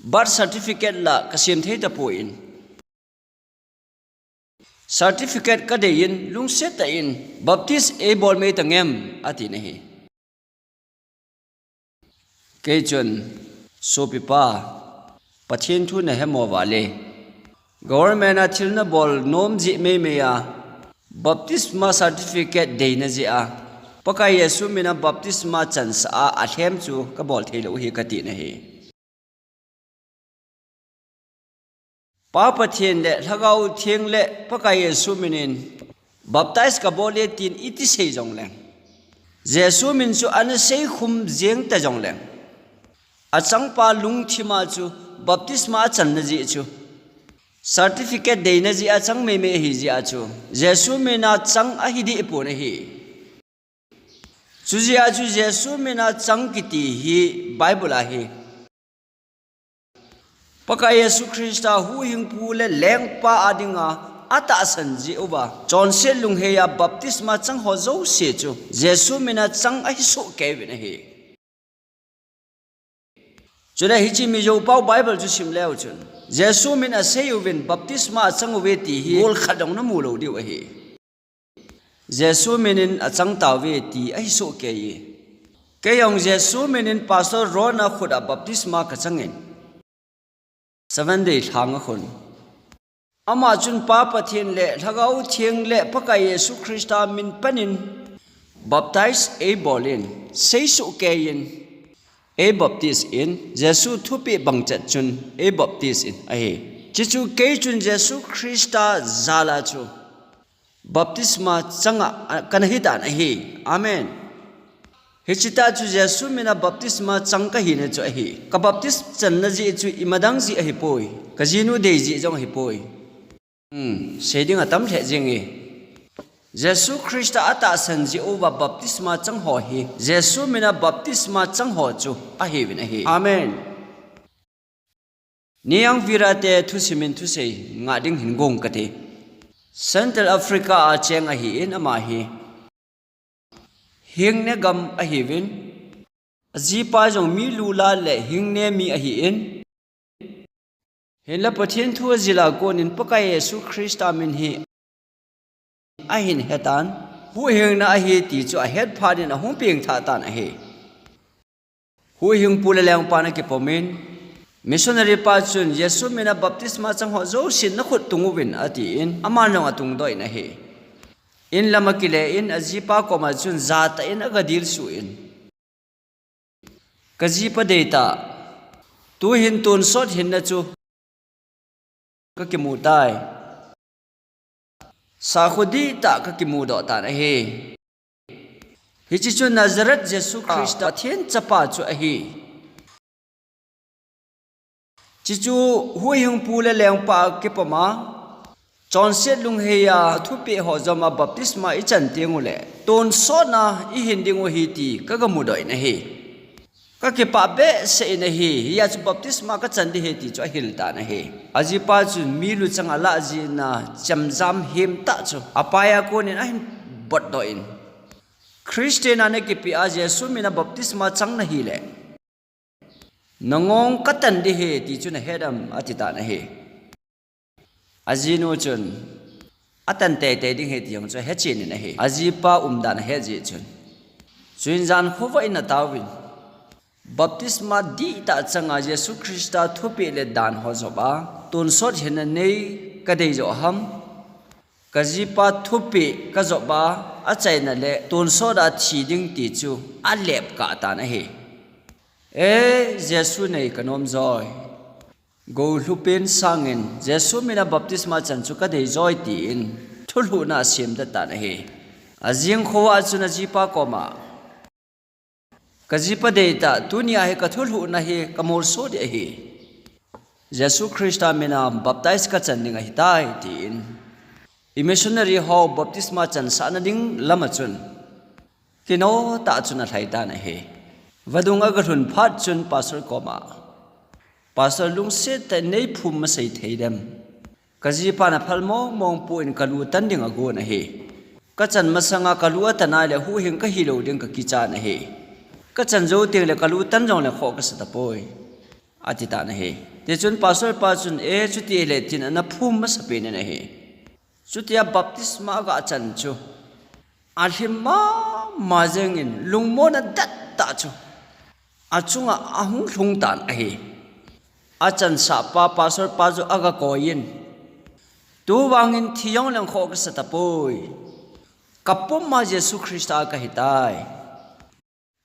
birth certificate la kasem thei tapon, certificate kadeiyin, lungset tah in, baptize eibol mei tangem, atin ahi. Kei chun, sopipa, Pathen thu nahemo val e. Government a thil nabol nom jeh meimei a, baptisma certificate deina jeh a, Pakai Jesu mina baptisma chansah a alhem chu kabol theilou ahi katin ahi. Pa Pathen le Lhagao Theng le Pakai Jesu minin baptize kabol e tin iti sei jongleng, Jesu min chu ana seikhum jeng ta jongleng, achangpa lungthima chu baptisma achanna jeh chu, certificate deina jeh a chang meimei ahi jeh a chu, Jesu mina chang ahideh pon ahi. Chujeh a chu Jesu mina chang kiti hi Bible a hi Pakai Jesu Christa huhhingpu le lengpa a dinga atahsan jeh uva, chonset lungheiya baptisma chang ho jouse chu Jesu mina chang ahi sohkei uvin ahi. Chule hiche mijou pau Bible chu sim leu chun, Jesu min asei uvin baptisma achang uve ti hi gol khat jong namu lou diu ahi. Jesu minin achang tauve ti ahi sohkei e. Kei jong Jesu minin Pastor Ron a khut a baptisma kachangin, Seventh Day lhang a khun, ama chun Pa Pathen le Lhagao Theng le Pakai Jesu Christa min panin baptize eibolin, seisohkeiyin, eibaptize in, Jesu thupeh bangchet chun eibaptize in ahi. Chuchu kei chun Jesu Christa jal a chu baptisma changa, a, kana hitan ahi. Amen. Hiche tah chu Jesu mina baptisma chang kahina chu ahi. Kabaptize channa jeh chu imadang jeh ahipoi. Kajinu dei jeh jong ahipoi. Hmm, sei ding atam lheh jenge. Jesu Christa atahsan jeh uva baptisma chang ho hi, Jesu mina baptisma chang ho chu ahiuvin ahi. Amen. Niang Vira te thusimin thusei ngah ding hin gong kate. Central Africa a cheng ahin ama hi Hingne gam ahiuvin, ajipa jong mi lula le hingne mi ahin, hinla Pathen thu ajil a konin Pakai Jesu Christa min hi ahin hetan, huhhingna ahi ti chu ahet phat in ahung pengthah tan ahi. Huhhingpu le lengpan akipom in, missionary pa chun, "Jesu mina baptisma chang ho jousen nakhut tung uvin," atin, aman jong atungdoh in ahi. In lam akile in, ajipa koma chun jatah in agadilsuh in, "Kajipa deitah, tuhin tonsot hinna chu kakimu tai. Sakho dihtah kakimudoh tan ahi. Hiche chu Nazareth Jesu Christa, Pathen Chapa chu ahi." Chuche chu huhhingpu le lengpa kipom a, chonset lungheija thupeh ho jom a baptisma ichan teng uleh tonsotna ihin ding u ahi ti kagamudoh in ahi. Kakipah behseh in ahi, hijeh chun baptisma kachan ding ahi ti chu ahil tan ahi. Ajipa chun mi luchang alah jeh in chemjam hemtah chu apai a konin ahin botdoh in, "Christian a nakipeh a Jesu mina baptisma chang nahileh, nangong katan ding ahi ti chu nahet am?" ati tan ahi. Ajinu chun, "Atan teitei ding ahi," ti jong chu ahechen in ahi. Ajipa umdan ahet jeh chun. Chuin jan khovah in ataovin, "Baptisma dihtah changa Jesu Christa thupeh le dan ho jop a tonsot hinna nei kadei joh ham? Kajipa thupeh kajop a, achaina le tonsot a thi ding ti chu alepkah tan ahi. E, Jesu nei kanom joi. Golhung pen sangin Jesu mina baptisma chan chu kadei joi," tin thulhuhna asemdet tan ahi. Ajing khovah chun ajipa koma, "Kajipa deitah, tunia hi kathulhuhna hi kamolso ding ahi. Jesu Christa mina baptize kachan ding ahitai," tin, i missionary ho baptisma chansahna ding lama chun kino tah chun alhai tan ahi. Vadung agalhun phat chun pastor koma, "Pastor, lungset tah in neiphum masei thei dem? Kajipan aphal mong mong poi, kalu tan ding agon ahi. Kachan masanga kalu atan ahile huhhing kahilou ding kakichan ahi. Kachan jou tengle kalu tan jongle khoh kasa tapoi," ati tan ahi. Tichun pastor pa chun, "E, chuti hile," tin ana phum masapen in ahi. Chutia baptisma agachan chu alhim mama jengin, lungmonna dettah chu achunga ahung lhung tan ahi. Achansah pa, pastor pa chu agakoiyin, "Tuvangin thi jongleng khoh kasa tapoi. Kapuma Jesu Christa kahitai.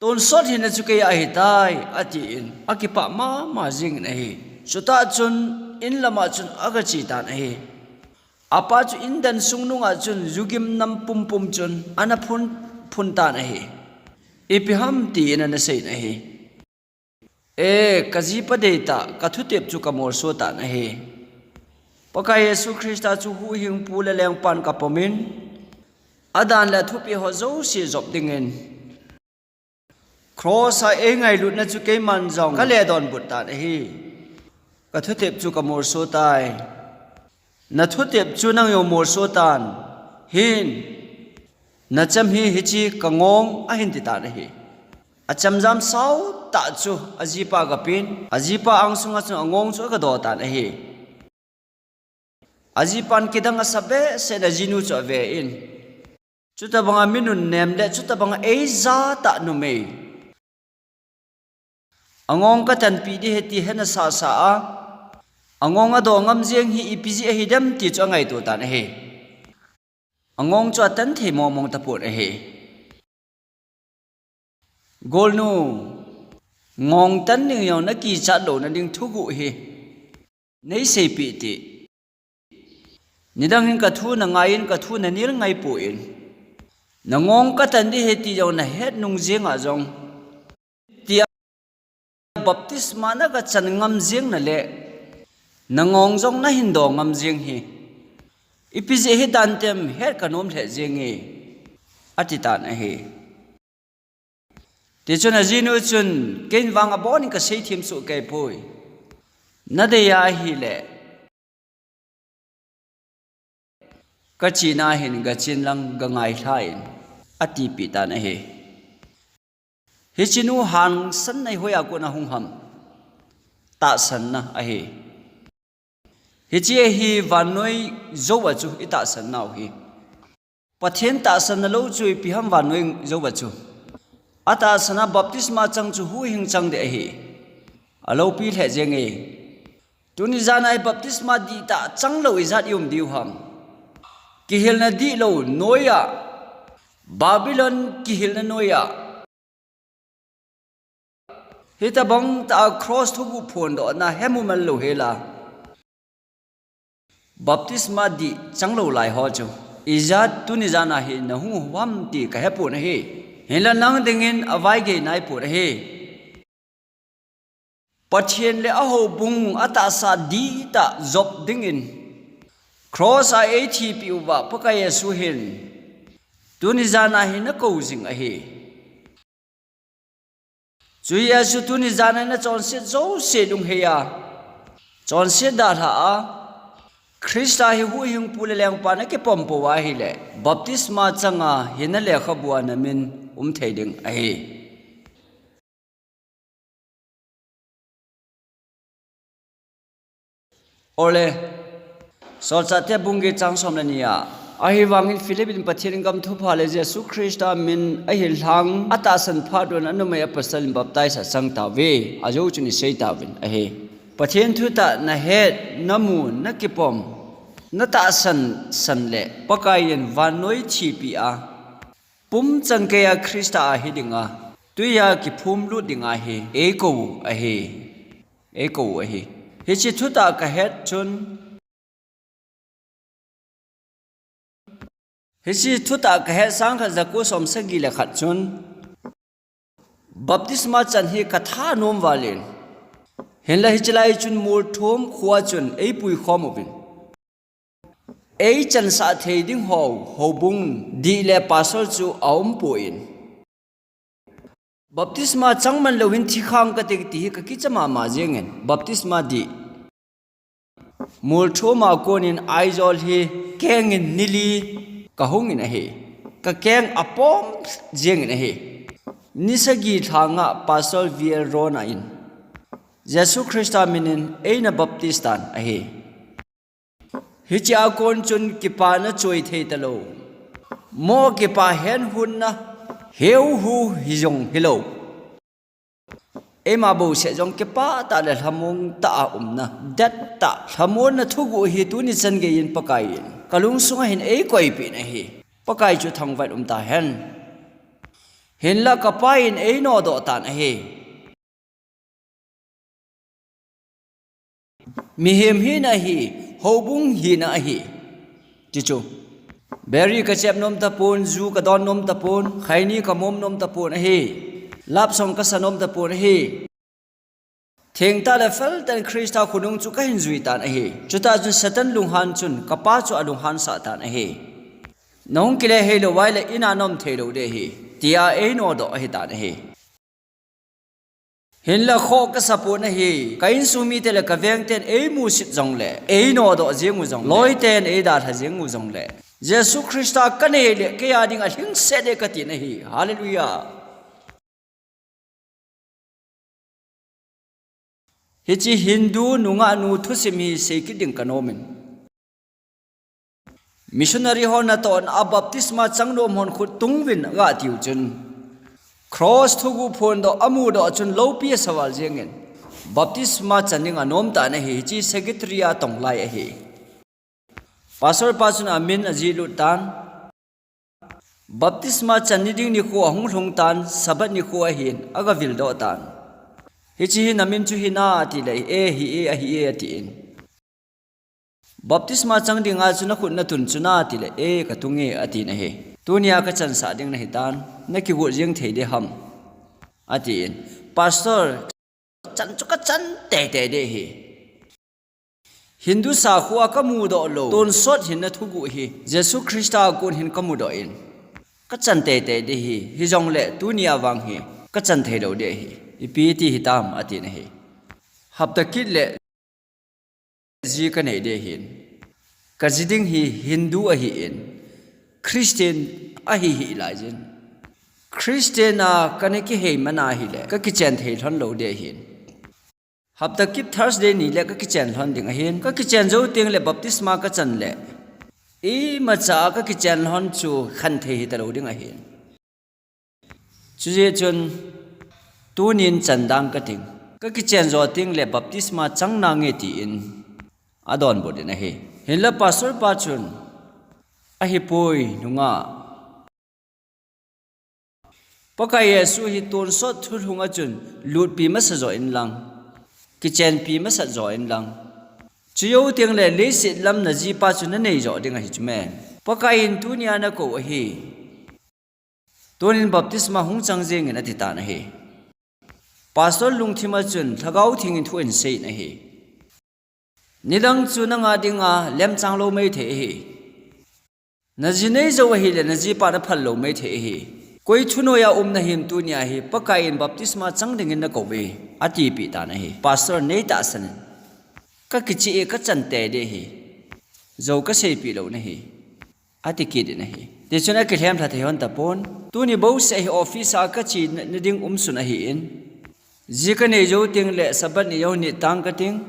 Tonsot hinna chu keiya ahitai," atin akipah mama jengin ahi. Chutah chun in lama chun agache tan ahi. Apa chu indan sung nunga chun jugim nam pumpum chun ana phun phun tan ahi. "Ipi ham?" tin ana seiyin ahi. "E, kajipa deitah, kathutep chu kamolso tan ahi. Pakai Jesu Christa chu huhhingpu le lengpan kapomin, adan le athupeh ho jouse jop dingin cross a eingailutna chu keiman jong kale donbut tan ahi. Kathutep chu kamolso tai. Nathutep chu nang jong molso tan. Hin, nachem hi hiche kangong," ahin ti tan ahi. Achamjam sao tah chu ajipa agapen, ajipa angsunga chun angong chu agadoh tan ahi. Ajipan kidang asa behseh in ajinu chu aven, "Chutobanga mi nunnem le chutobanga eijatah numei angong katanpeh ding ahi ti hena sasa a, angong adoh ngamjeng hi ipi jeh ahi dem?" ti chu angaito tan ahi. Angong chu atan thei mong mong tapon ahi. "Golnu, ngong tan ding jong nakichat louna ding thuguh hi neiseipeh teh. Nidang hin kathu nangaiyin, kathu nanel ngaipon, nangong katan ding ahi ti jong nahet nung jenga jong, tia baptisma nagachan ngam jengna le nangong jong nahin doh ngam jeng hi ipi jeh hidan tem het kanom lheh jenge," ati tan ahi. Tichun ajinu chun, "Keiin vang abonin kaseithem soh kei poi. Nadei ahile, kachena hin gachen lang gangailha in," atipeh tan ahi. Hichenu hangsan nai hoiya kon ahung ham? Tahsanna ahi. Hiche hi vannoi jouva chu itahsan nau hi. Pathen tahsanna lou chu ipi ham vannoi jouva chu? Atahsan a baptisma chang chu huhhing chang ding ahi. Aloupi lheh jenge. Tuni jan a hi baptisma dihtah chang lou ijat i um diu ham? Kihilna dihlou noiya, Babylon kihilna noiya, hitobang tah a cross thuguh phondohna he mumal lou hela, baptisma dih chang lou lai ho chu ijat tuni jan a hi nahung u ham ti kahepon ahi. Hinla nang dingin avaigei naipon ahi. Pathen le ahoubung atahsa dihtah jop dingin cross a eithipeh uva Pakai Jesu hin tuni jan a hi nakou jing ahi. Chuin Jesu tuni jan a hi nachonset jouse lungheiya, chonset dalha a, Christa hi huhhingpu le lengpa nakipom pou ahile, baptisma changa hinna lekhabua namin um thei ding ahi. Ole, Solchahte bung get chang som le ni a, ahivangin Philip in Pathen in gam thupha le Jesu Christa min ahil lhang atahsan phat un anumei apostle in baptize achang tauve, ajou chun isei tauvin ahi. Pathen thutah nahet, namu, nakipom, natahsan san le Pakai in vannoi thipeh a, pumchan keiya Christa a hidinga, tuiya kiphumlut dinga hi eikou u ahi. Eikou u ahi. Hiche thutah kahet chun, hiche thutah kahet sangkhat jako somsagi le khat chun, baptisma chan hi katha nom valin, hinla hiche lai chun molthom khoa chun eipuikhom uvin, eichansah thei ding ho, houbung dih le pastor chu aumpon, baptisma chang manlouvin thikhang kate ti hi kakicha mama jengin, baptisma dih, molthoma konin Aizawl hi kengin nili kahungin ahi. Kakeng apom jengin ahi. Ni sagi lhanga Pastor V L Rona in Jesu Christa minin eina baptize tan ahi. Hichea kon chun kipana choi thei talou, mo kipa henhunna, heuhu hijong hilou, eima bouseh jong kipah tah le lhamon tah a umna, dettah, lhamonna thuguh hi tuni chan geiyin Pakaiyin kalungsunga hin eikoipeh in ahi. Pakai chu thangvah in umtahen. Hinla kapain einodoh tan ahi. Mihem hina ahi, houbung hina ahi. Tichu, biri kachep nom tapon, ju kadon nom tapon, khaini kamom nom tapon ahi. Love song kasa nom tapon ahi. Thengtah le feltah in Christa khonung chu kahin jui tan ahi. Chutah chun Satan lunghan chun kapa chu alunghan sah tan ahi. Nahung kile heilou uva ahile ina naum theilou ding ahi, tia einodoh ahitan ahi. Hinla khoh kasapon ahi, ka insung mite le kavengten eimusit jongle, einodoh jeng u jongle, loiten eidalha jeng u jongle, Jesu Christa kanei le keiya dinga lhingset ding katin ahi. Hallelujah. Hiche Hindu nungahnu thusim hi seikit ding kanomin. Missionary ho natohna a baptisma chang nom hon khut tunguvin aga tiu chun, cross thuguh phondoh amudoh chun loupi asa val jengin, baptisma chan ding anom tan ahi. Hiche secretary a tong lai ahi. Pastor pa chun amin ajihlut tan. Baptisma chan ni ding nikho ahung lhung tan, Sabbath nikho ahin, aga vildoh tan. Hiche hi namin chu hinam atile, e, hi e, ahi e, atin. Baptisma chang dinga chu nakhut natun chu nam atile, e, katunge, atin ahi. Tunia kachansah ding nahitan, nakigot jeng thei ding ham, atin. Pastor, chan chu kachan teitei ding ahi. Hindu sakhoa kamudoh lou tonsot hinna thuguh hi Jesu Christa a kon hin kamudoh in, kachan teitei ding ahi. Hijongle tunia vang hi kachan theilou ding ahi. Ipi ti hitam, atin ahi. Hapta kit le ji kanei ding ahin. Kaji ding hi Hindu ahin, Christian ahi hih laijin, Christian a kana kihei man ahile kakichen thei lhon lou ding ahin. Hapta kit Thursday nile kakichen lhon ding ahin, kakichen jou tengle baptisma kachan le imacha kakichen lhon chu khanthei hitalou ding ahin. Chujeh chun tunin chan dang kating, kakichen jo tengle baptisma chang nange tin adonbut in ahi. Hinla pastor pa chun ahipoi nunga, Pakai Jesu hi tonsot thulhunga chun lutpi masa jo inlang, kichenpi masa jo inlang, chujou tengle leiset lam najipa chu nanei jo ding ahi chu me. Pakai in tunia nakou ahi. Tunin baptisma hung chang jengin atitan ahi. Pastor lungthima chun Lhagao Thengin thu ahinsei in ahi. Nidang chu nanga dinga lemchang lou maithei ahi. Naji nei jou ahile najipa naphal lou maithei ahi. Koi thunoiya um nahim tunia hi Pakai in baptisma chang dingin nakouve, atipeh tan ahi. Pastor neitahsan in, kakicheh e, kachan tei ding ahi. Jou kaseipeh lou nahi, ati kit in ahi. Tichun akilhem lha thei hon tapon. Tuni bouseh hi office a kache nading umsun ahin, ji kanei jou tengle Sabbath ni jou nit tang kating,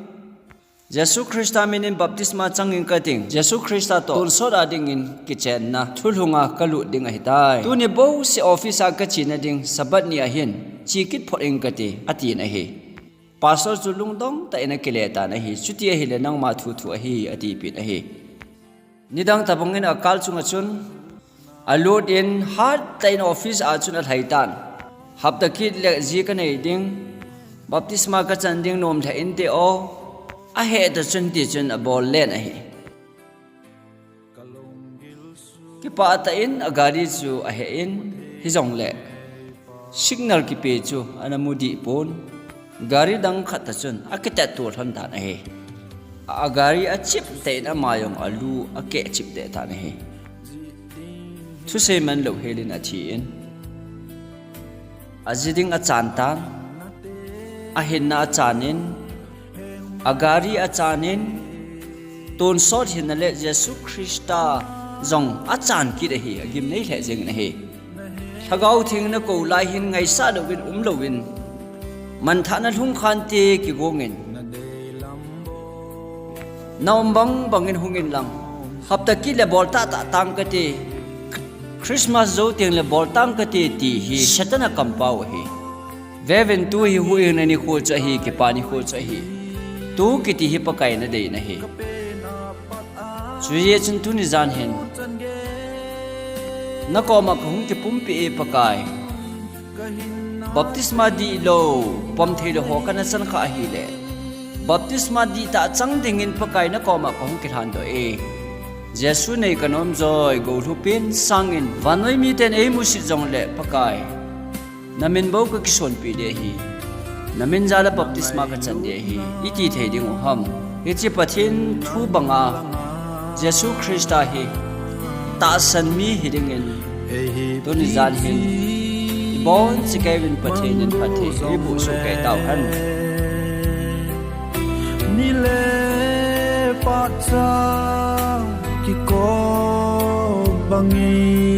Jesu Christa minin baptisma chang ing kating, Jesu Christa toh tonsot a dingin kichenna thulhunga kalut ding ahitai. Tuni bouseh office a kache nading Sabbath ni ahin che kit phot ing kati, atin ahi. Pastor chu lungdong tah in akile tan ahi. Chuti ahile nangma thuthu ahi, atipeh in ahi. Nidang tabangin akal chunga chun alut in, hattah in office a chun alhai tan. Hapta kit le ji kanei ding, baptisma kachan ding nom lheh inte o, aheh tah chun, tichun abol len ahi. Kipah tah in agari chu aheh in, hijongle signal kipe chu ana mu deh pon. Gari dang khat tah chun akitet to lhon tan ahi. Agari achip tah in ama jong alu akeh chip teh tan ahi. Thusei man lou helin athi in, aji ding achan tan, ahinna achan in, agari achan in, tonsot hinna le Jesu Christa jong achan kit ahi, agimnei lheh jengin ahi. Lhagao Theng nakou lai hin ngaisah louvin, um louvin, manthahna lhungkhante kigongin, naum bang bangin hungin lang, hapta kit le bol tahtah tang kate, Christmas jou tengle bol tang kate ti hi Satan a kampau ahi. Veuvin, tu hi huhhingna nikho chu ahi, kipa nikho chu ahi. Tu kiti hi Pakai in adei in ahi. Chujeh chun tuni jan hin nakoma kahung kipumpeh e Pakai. Baptisma dihlou, pom theilou ho kana chan kha ahile, baptisma dihtah chang dingin Pakai nakoma kahung kilhandoh e. Jesu nei kanom joi, gollhupen sangin vannoi miten eimusit jongle Pakai, namin bou kakisonpeh ding ahi. Namin jal a baptisma kachan ding ahi, iti thei ding u ham? Hiche Pathen thu banga Jesu Christa hi tahsan mi hidingin tuni jan hin ibonchauva Pathen in phatthei eiboh soh kei tauhen. Ni le phatcha kikop bangin